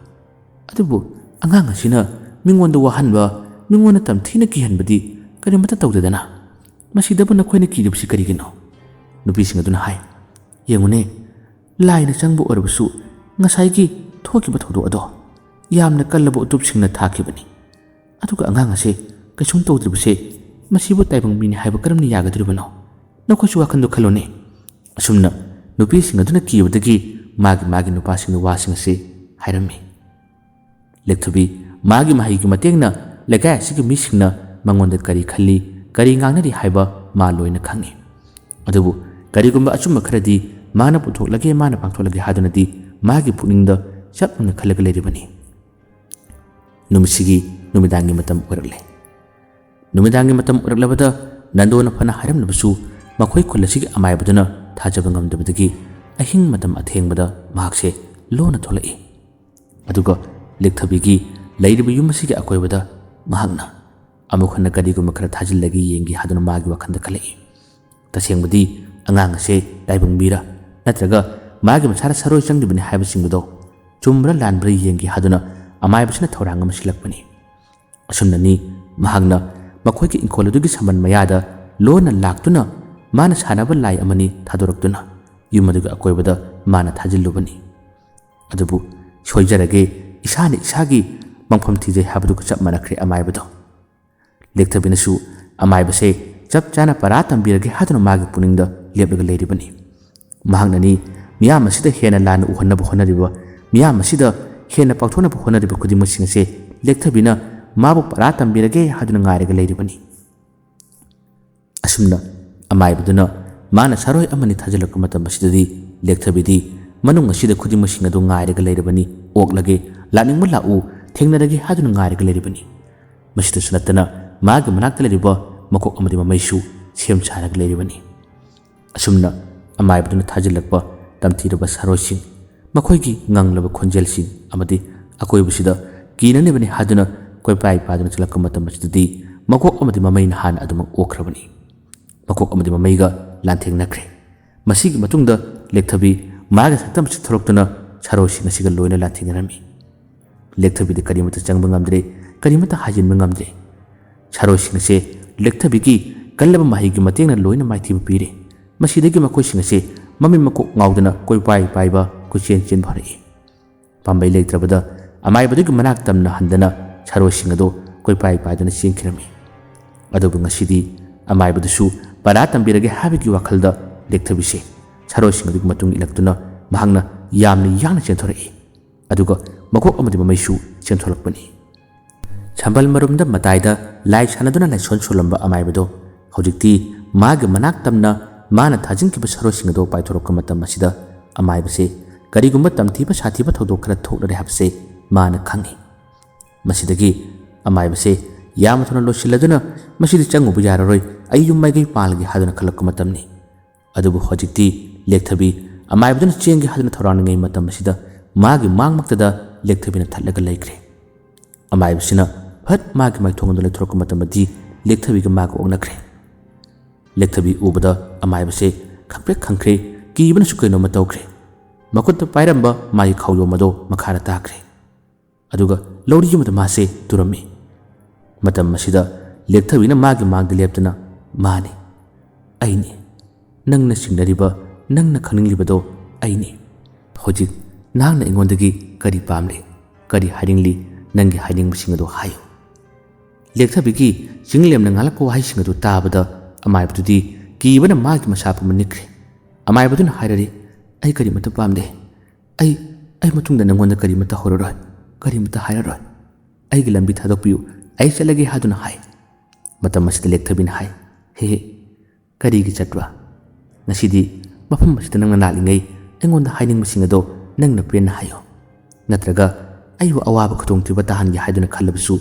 ꯑꯗꯨꯕꯨ ꯑꯉꯥꯡ ꯑꯁꯤꯅ ꯃꯤꯉꯣꯟꯗ ꯋꯥꯍꯟꯕ, ꯃꯤꯉꯣꯟꯗ ꯇꯝꯊꯤꯅ ꯀꯤꯍꯟꯕꯗꯤ ꯀꯔꯤꯃꯠꯇ ꯇꯧꯗꯦꯗꯅ꯫ ꯃꯁꯤꯗꯕꯨ ꯅꯈꯣꯏꯅ ꯀꯤꯔꯤꯕꯁꯤ ꯀꯔꯤꯒꯤꯅꯣ? ꯅꯨꯄꯤꯁꯤꯡ ꯑꯗꯨꯅ ꯍꯥꯏ, ꯌꯦꯡꯉꯨꯅꯦ, ꯂꯥꯏꯅ ꯆꯪꯕ ꯑꯣꯏꯔꯕꯁꯨ ꯉꯁꯥꯏꯒꯤ ꯊꯣꯛꯈꯤꯕ ꯊꯧꯗꯣꯛ ꯑꯗꯣ ꯌꯥꯝꯅ ꯀꯜꯂꯕ ꯎꯇꯨꯞꯁꯤꯡꯅ ꯊꯥꯈꯤꯕꯅꯤ꯫ ꯑꯗꯨꯒ ꯑꯉꯥꯡ ꯑꯁꯦ ꯀꯩꯁꯨꯝ ꯇꯧꯗ꯭ꯔꯤꯕꯁꯦ ꯃꯁꯤꯕꯨ ꯇꯥꯏꯕꯪ ꯃꯤꯅꯤ ꯍꯥꯏꯕ ꯀꯔꯝꯅ ꯌꯥꯒꯗꯧꯔꯤꯕꯅꯣ? ꯅꯈꯣꯏꯁꯨ ꯋꯥꯈꯜꯗꯣ ꯈꯜꯂꯨꯅꯦ꯫ ꯑꯁꯨꯝꯅ ꯅꯨꯄꯤꯁꯤꯡ ꯑꯗꯨꯅ ꯀꯤꯕꯗꯒꯤ ꯃꯥꯒꯤ ꯃꯥꯒꯤ ꯅꯨꯄꯥꯁꯤꯡꯗ ꯋꯥꯁꯤꯡ ꯑꯁꯤ ꯍꯥꯏꯔꯝꯃꯤ꯫ ꯂꯦꯛꯊꯕꯤ ꯃꯥꯒꯤ ꯃꯍꯩꯒꯤ ꯃꯇꯦꯡꯅ ꯂꯩꯀꯥꯏ ꯑꯁꯤꯒꯤ ꯃꯤꯁꯤꯡꯅ ꯃꯉꯣꯟꯗ ꯀꯔꯤ ꯈꯜꯂꯤ, ꯀꯔꯤ ꯉꯥꯡꯅꯔꯤ ꯍꯥꯏꯕ ꯃꯥ ꯂꯣꯏꯅ ꯈꯪꯏ꯫ ꯑꯗꯨꯕꯨ ꯀꯔꯤꯒꯨꯝꯕ ꯑꯆꯨꯝꯕ ꯈꯔꯗꯤ ꯃꯥꯅ ꯄꯨꯊꯣꯛꯂꯒꯦ, ꯃꯥꯅ ꯄꯥꯡꯊꯣꯛꯂꯒꯦ ꯍꯥꯏꯗꯨꯅꯗꯤ ꯃꯥꯒꯤ ꯄꯨꯛꯅꯤꯡꯗ ꯆꯞ ꯃꯥꯟꯅ ꯈꯜꯂꯒ ꯂꯩꯔꯤꯕꯅꯤ꯫ ꯅꯨꯃꯤꯠꯁꯤꯒꯤ ꯅꯨꯃꯤꯗꯥꯡꯒꯤ ꯃꯇꯝ ꯑꯣꯏꯔꯛꯂꯦ꯫ ꯅꯨꯃꯤꯗꯥꯡꯒꯤ ꯃꯇꯝ ꯑꯣꯏꯔꯛꯂꯕꯗ ꯅꯟꯗꯣꯅ ꯐꯅ ꯍꯥꯏꯔꯝꯂꯕꯁꯨ ꯃꯈꯣꯏ ꯈꯨꯜ ꯑꯁꯤꯒꯤ ꯑꯃꯥꯏꯕꯗꯨꯅ ꯊꯥꯖꯕ ꯉꯝꯗꯕꯗꯒꯤ ꯑꯍꯤꯡ ꯃꯇꯝ ꯑꯊꯦꯡꯕꯗ ꯃꯍꯥꯛꯁꯦ ꯂꯣꯟꯅ ꯊꯣꯛꯂꯛꯏ꯫ ꯑꯗꯨꯒ ꯂꯦꯛꯊꯕꯤꯒꯤ ꯂꯩꯔꯤꯕ ꯌꯨꯝ ꯑꯁꯤꯒꯤ ꯑꯀꯣꯏꯕꯗ ꯃꯍꯥꯛꯅ ꯑꯃꯨꯛ ꯍꯟꯅ ꯀꯔꯤꯒꯨꯝꯕ ꯈꯔ ꯊꯥꯖꯤꯜꯂꯒ ꯌꯦꯡꯒꯦ ꯍꯥꯏꯗꯨꯅ ꯃꯥꯒꯤ ꯋꯥꯈꯜꯗ ꯈꯜꯂꯛꯏ꯫ ꯇꯁꯦꯡꯕꯗꯤ ꯑꯉꯥꯡ ꯑꯁꯦ ꯇꯥꯏꯕꯪ ꯃꯤꯔꯥ ꯅꯠꯇ꯭ꯔꯒ ꯃꯥꯒꯤ ꯃꯁꯥꯗ ꯁꯔꯣꯏ ꯆꯪꯂꯤꯕꯅꯤ ꯍꯥꯏꯕꯁꯤꯡꯗꯨꯗꯣ ꯆꯨꯝꯕ꯭ꯔꯥ ꯂꯥꯟꯕ꯭ꯔꯥ ꯌꯦꯡꯒꯦ ꯍꯥꯏꯗꯨꯅ ꯑꯃꯥꯏꯕꯁꯤꯅ ꯊꯧꯔꯥꯡ ꯑꯃ ꯁꯤꯜꯂꯛꯄꯅꯤ꯫ ꯑꯁꯨꯝꯅꯅꯤ ꯃꯍꯥꯛꯅ ꯃꯈꯣꯏꯒꯤ ꯏꯪꯈꯣꯜ ꯑꯗꯨꯒꯤ ꯁꯝꯕꯜ ꯃꯌꯥꯗ ꯂꯣꯟꯅ ꯂꯥꯛꯇꯨꯅ ꯃꯥꯅ ꯁꯥꯟꯅꯕ ꯂꯥꯏ ꯑꯃꯅꯤ ꯊꯥꯗꯣꯔꯛꯇꯨꯅ ꯌꯨꯝ ꯑꯗꯨꯒꯤ ꯑꯀꯣꯏꯕꯗ ꯃꯥꯅ ꯊꯥꯖꯤꯜꯂꯨꯕꯅꯤ꯫ ꯑꯗꯨꯕꯨ ꯁꯣꯏꯖꯔꯒꯦ, ꯏꯁꯥꯅ ꯏꯁꯥꯒꯤ ꯃꯪꯐꯝ ꯊꯤꯖꯩ ꯍꯥꯏꯕꯗꯨꯒ ꯆꯞ ꯃꯥꯟꯅꯈ꯭ꯔꯦ ꯑꯃꯥꯏꯕꯗꯣ꯫ ꯂꯦꯛꯊꯕꯤꯅꯁꯨ ꯑꯃꯥꯏꯕꯁꯦ ꯆꯞ ꯆꯥꯅ ꯄꯔꯥ ꯇꯝꯕꯤꯔꯒꯦ ꯍꯥꯏꯗꯨꯅ ꯃꯥꯒꯤ ꯄꯨꯛꯅꯤꯡꯗ ꯂꯦꯞꯂꯒ ꯂꯩꯔꯤꯕꯅꯤ꯫ ꯃꯍꯥꯛꯅꯅꯤ ꯃꯤꯌꯥꯝ ꯑꯁꯤꯗ ꯍꯦꯟꯅ ꯂꯥꯟꯅ ꯎꯍꯟꯅꯕ ꯍꯣꯠꯅꯔꯤꯕ, ꯃꯤꯌꯥꯝ ꯑꯁꯤꯗ ꯍꯦꯟꯅ ꯄꯥꯛꯊꯣꯛꯅꯕ ꯍꯣꯠꯅꯔꯤꯕ ꯈꯨꯗꯤꯡꯃꯛꯁꯤꯡ ꯑꯁꯦ ꯂꯦꯛꯊꯕꯤꯅ ꯃꯥꯕꯨ ꯄꯔꯥ ꯇꯝꯕꯤꯔꯒꯦ ꯍꯥꯏꯗꯨꯅ ꯉꯥꯏꯔꯒ ꯂꯩꯔꯤꯕꯅꯤ꯫ ꯑꯁꯨꯝꯅ ꯑꯃꯥꯏꯕꯗꯨꯅ ꯃꯥꯅ ꯁꯥꯔꯣꯏ ꯑꯃꯅꯤ ꯊꯥꯖꯤꯜꯂꯛꯄ ꯃꯇꯝ ꯑꯁꯤꯗꯗꯤ ꯂꯦꯛꯊꯕꯤꯗꯤ ꯃꯅꯨꯡ ꯑꯁꯤꯗ ꯈꯨꯗꯤꯡꯃꯛꯁꯤꯡ ꯑꯗꯨ ꯉꯥꯏꯔꯒ ꯂꯩꯔꯕꯅꯤ꯫ "ꯑꯣꯛꯂꯒꯦ, ꯂꯥꯛꯅꯤꯡꯕ ꯂꯥꯛꯎ, ꯊꯦꯡꯅꯔꯒꯦ ꯍꯥꯏꯗꯨꯅ ꯉꯥꯏꯔꯒ ꯂꯩꯔꯤꯕꯅꯤ꯫ ꯃꯁꯤꯗꯁꯨ ꯅꯠꯇꯅ ꯃꯥꯒꯤ ꯃꯅꯥꯛꯇ ꯂꯩꯔꯤꯕ ꯃꯀꯣꯛ ꯑꯃꯗꯤ ꯃꯃꯩꯁꯨ ꯁꯦꯝ ꯁꯥꯔꯒ ꯂꯩꯔꯤꯕꯅꯤ꯫ ꯑꯁꯨꯝꯅ ꯑꯃꯥꯏꯕꯗꯨꯅ ꯊꯥꯖꯤꯜꯂꯛꯄ ꯇꯝꯊꯤꯔꯕ ꯁꯥꯔꯣꯏꯁꯤꯡ, ꯃꯈꯣꯏꯒꯤ ꯉꯪꯂꯕ ꯈꯣꯟꯖꯦꯜꯁꯤꯡ ꯑꯃꯗꯤ ꯑꯀꯣꯏꯕꯁꯤꯗ ꯀꯤꯅꯅꯕꯅꯤ ꯍꯥꯏꯗꯨꯅ ꯀꯣꯏꯄꯥꯏ ꯄꯥꯏꯗꯨꯅ ꯆꯠꯂꯛꯄ ꯃꯇꯝ ꯑꯁꯤꯗꯗꯤ ꯃꯀꯣꯛ ꯑꯃꯗꯤ ꯃꯃꯩꯅ ꯍꯥꯟꯅ ꯑꯗꯨꯃꯛ ꯑꯣꯛꯈ꯭ꯔꯕꯅꯤ꯫ ꯃꯀꯣꯛ ꯑꯃꯗꯤ ꯃꯃꯩꯒ ꯂꯥꯟꯊꯦꯡꯅꯈ꯭ꯔꯦ꯫ ꯃꯁꯤꯒꯤ ꯃꯇꯨꯡꯗ ꯂꯦꯛꯊꯕꯤ ꯃꯥꯒꯤ ꯁꯛꯇꯝ ꯑꯁꯤ ꯊꯣꯔꯛꯇꯨꯅ ꯁꯥꯔꯣꯏꯁꯤꯡ ꯑꯁꯤꯒ ꯂꯣꯏꯅ ꯂꯥꯟꯊꯦꯡꯅꯔꯝꯃꯤ꯫ ꯂꯦꯛꯊꯕꯤꯗ ꯀꯔꯤꯃꯠꯇ ꯆꯪꯕ ꯉꯝꯗ꯭ꯔꯦ, ꯀꯔꯤꯃꯠꯇ ꯍꯥꯏꯖꯤꯟꯕ ꯉꯝꯗ꯭ꯔꯦ꯫ ꯁꯥꯔꯣꯏꯁꯤꯡ ꯑꯁꯦ ꯂꯦꯛꯊꯕꯤꯒꯤ ꯀꯜꯂꯕ ꯃꯍꯩꯒꯤ ꯃꯇꯦꯡꯅ ꯂꯣꯏꯅ ꯃꯥꯏꯊꯤꯕ ꯄꯤꯔꯦ꯫ ꯃꯁꯤꯗꯒꯤ ꯃꯈꯣꯏꯁꯤꯡ ꯑꯁꯦ ꯃꯃꯤꯠ ꯃꯀꯣꯛ ꯉꯥꯎꯗꯅ ꯀꯣꯏꯄꯥꯏ ꯄꯥꯏꯕ, ꯀꯣꯏꯆꯦꯟ ꯆꯦꯟꯕ ꯍꯧꯔꯛꯏ꯫ ꯄꯥꯝꯕꯩ ꯂꯩꯇ꯭ꯔꯕꯗ ꯑꯃꯥꯏꯕꯗꯨꯒꯤ ꯃꯅꯥꯛ ꯇꯝꯅ ꯍꯟꯗꯅ ꯁꯥꯔꯣꯏꯁꯤꯡ ꯑꯗꯨ ꯀꯣꯏꯄꯥꯏ ꯄꯥꯏꯗꯨꯅ ꯆꯦꯟꯈꯤꯔꯝꯃꯤ꯫ ꯑꯗꯨꯕꯨ ꯉꯁꯤꯗꯤ ꯑꯃꯥꯏꯕꯗꯨꯁꯨ ꯄꯔꯥ ꯇꯝꯕꯤꯔꯒꯦ ꯍꯥꯏꯕꯒꯤ ꯋꯥꯈꯜꯗ ꯂꯦꯛꯊꯕꯤꯁꯦ ꯁꯥꯔꯣꯏꯁꯤꯡ ꯑꯗꯨꯒꯤ ꯃꯇꯨꯡ ꯏꯜꯂꯛꯇꯨꯅ ꯃꯍꯥꯛꯅ ꯌꯥꯝꯅ ꯌꯥꯡꯅ ꯆꯦꯟꯊꯣꯔꯛꯏ꯫ ꯑꯗꯨꯒ ꯃꯀꯣꯛ ꯑꯃꯗꯤ ꯃꯃꯩꯁꯨ ꯆꯦꯟꯊꯣꯔꯛꯄꯅꯤ꯫ ꯁꯝꯕꯜ ꯃꯔꯨꯝꯗ ꯃꯇꯥꯏꯗ ꯂꯥꯏ ꯁꯥꯟꯅꯗꯨꯅ ꯂꯥꯏꯁꯣꯟ ꯁꯣꯜꯂꯝꯕ ꯑꯃꯥꯏꯕꯗꯣ ꯍꯧꯖꯤꯛꯇꯤ ꯃꯥꯒꯤ ꯃꯅꯥꯛ ꯇꯝꯅ ꯃꯥꯅ ꯊꯥꯖꯤꯟꯈꯤꯕ ꯁꯥꯔꯣꯏꯁꯤꯡ ꯑꯗꯨ ꯄꯥꯏꯊꯣꯔꯛꯄ ꯃꯇꯝ ꯑꯁꯤꯗ ꯑꯃꯥꯏꯕꯁꯦ ꯀꯔꯤꯒꯨꯝꯕ ꯇꯝꯊꯤꯕ ꯁꯥꯊꯤꯕ ꯊꯧꯗꯣꯛ ꯈꯔ ꯊꯣꯛꯂꯔꯦ ꯍꯥꯏꯕꯁꯦ ꯃꯥꯅ ꯈꯪꯏ꯫ ꯃꯁꯤꯗꯒꯤ ꯑꯃꯥꯏꯕꯁꯦ ꯌꯥꯝꯅ ꯊꯨꯅ ꯂꯣꯏꯁꯤꯜꯂꯗꯨꯅ ꯃꯁꯤꯗꯤ ꯆꯪꯉꯨꯕ ꯌꯥꯔꯔꯣꯏ, ꯑꯩ ꯌꯨꯝ ꯃꯥꯏꯀꯩ ꯄꯥꯜꯂꯒꯦ ꯍꯥꯏꯗꯨꯅ ꯈꯜꯂꯛꯄ ꯃꯇꯝꯅꯤ꯫ ꯑꯗꯨꯕꯨ ꯍꯧꯖꯤꯛꯇꯤ ꯂꯦꯛꯊꯕꯤ ꯑꯃꯥꯏꯕꯗꯨꯅ ꯆꯦꯟꯒꯦ ꯍꯥꯏꯗꯨꯅ ꯊꯧꯔꯥꯡꯂꯤꯉꯩ ꯃꯇꯝ ꯑꯁꯤꯗ ꯃꯥꯒꯤ ꯃꯥꯡꯃꯛꯇꯗ ꯂꯦꯛꯊꯕꯤꯅ ꯊꯠꯂꯒ ꯂꯩꯈ꯭ꯔꯦ꯫ ꯑꯃꯥꯏꯕꯁꯤꯅ ꯐꯠ ꯃꯥꯒꯤ ꯃꯥꯏꯊꯣꯡ ꯑꯗꯨ ꯂꯩꯊꯣꯔꯛꯄ ꯃꯇꯝꯗꯗꯤ ꯂꯦꯛꯊꯕꯤꯒ ꯃꯥꯒ ꯑꯣꯛꯅꯈ꯭ꯔꯦ꯫ ꯂꯦꯛꯊꯕꯤ ꯎꯕꯗ ꯑꯃꯥꯏꯕꯁꯦ ꯈꯪꯄ꯭ꯔꯦꯛ ꯈꯪꯈ꯭ꯔꯦ, ꯀꯤꯕꯅꯁꯨ ꯀꯩꯅꯣꯝꯃ ꯇꯧꯈ꯭ꯔꯦ꯫ ꯃꯈꯨꯠꯇ ꯄꯥꯏꯔꯝꯕ ꯃꯥꯒꯤ ꯈꯥꯎꯌꯣꯝ ꯑꯗꯣ ꯃꯈꯥꯗ ꯇꯥꯈ꯭ꯔꯦ꯫ ꯑꯗꯨꯒ ꯂꯧꯔꯤ ꯑꯃꯗ ꯃꯥꯁꯦ ꯇꯨꯔꯝꯃꯤ꯫ ꯃꯇꯝ ꯑꯁꯤꯗ ꯂꯦꯛꯊꯕꯤꯅ ꯃꯥꯒꯤ ꯃꯥꯡꯗ ꯂꯦꯞꯇꯨꯅ, "ꯃꯥꯅꯤ, ꯑꯩꯅꯤ꯫ ꯅꯪꯅ ꯆꯤꯡꯅꯔꯤꯕ, ꯅꯪꯅ ꯈꯪꯅꯤꯡꯂꯤꯕꯗꯣ ꯑꯩꯅꯤ꯫ ꯍꯧꯖꯤꯛ ꯅꯍꯥꯛꯅ ꯑꯩꯉꯣꯟꯗꯒꯤ ꯀꯔꯤ ꯄꯥꯝꯂꯤ? ꯀꯔꯤ ꯍꯥꯏꯅꯤꯡꯂꯤ? ꯅꯪꯒꯤ ꯍꯥꯏꯅꯤꯡꯕꯁꯤꯡ ꯑꯗꯨ ꯍꯥꯏꯌꯨ"꯫ ꯂꯦꯛꯊꯕꯤꯒꯤ ꯆꯤꯡꯂꯦꯝꯅ ꯉꯥꯡꯂꯛꯄ ꯋꯥꯍꯩꯁꯤꯡ ꯑꯗꯨ ꯇꯥꯕꯗ ꯑꯃꯥꯏꯕꯗꯨꯗꯤ ꯀꯤꯕꯅ ꯃꯥꯒꯤ ꯃꯁꯥ ꯄꯨꯝꯕ ꯅꯤꯛꯈ꯭ꯔꯦ꯫ ꯑꯃꯥꯏꯕꯗꯨꯅ ꯍꯥꯏꯔꯔꯤ, "ꯑꯩ ꯀꯔꯤꯃꯠꯇ ꯄꯥꯝꯗꯦ꯫ ꯑꯩ, ꯑꯩ ꯃꯇꯨꯡꯗ ꯅꯪꯉꯣꯟꯗ ꯀꯔꯤꯃꯠꯇ ꯍꯧꯔꯔꯣꯏ, ꯀꯔꯤꯃꯠꯇ ꯍꯥꯏꯔꯔꯣꯏ꯫ ꯑꯩꯒꯤ ꯂꯝꯕꯤ ꯊꯥꯗꯣꯛꯄꯤꯌꯨ, ꯑꯩ ꯆꯠꯂꯒꯦ" ꯍꯥꯏꯗꯨꯅ ꯍꯥꯏ꯫ ꯃꯇꯝ ꯑꯁꯤꯗ ꯂꯦꯛꯊꯕꯤꯅ ꯍꯥꯏ, "ꯍꯦ ꯍꯦ, ꯀꯔꯤꯒꯤ ꯆꯠꯄ? ꯉꯁꯤꯗꯤ ꯃꯐꯝ ꯑꯁꯤꯗ ꯅꯪꯅ ꯂꯥꯛꯂꯤꯉꯩ ꯑꯩꯉꯣꯟꯗ ꯍꯥꯏꯅꯤꯡꯕꯁꯤꯡ ꯑꯗꯣ ꯅꯪꯅ ꯄꯦꯟꯅ ꯍꯥꯏꯌꯨ꯫ ꯅꯠꯇ꯭ꯔꯒ ꯑꯩꯕꯨ ꯑꯋꯥꯕ ꯈꯨꯗꯣꯡꯊꯤꯕ ꯇꯥꯍꯟꯒꯦ ꯍꯥꯏꯗꯨꯅ ꯈꯜꯂꯕꯁꯨ,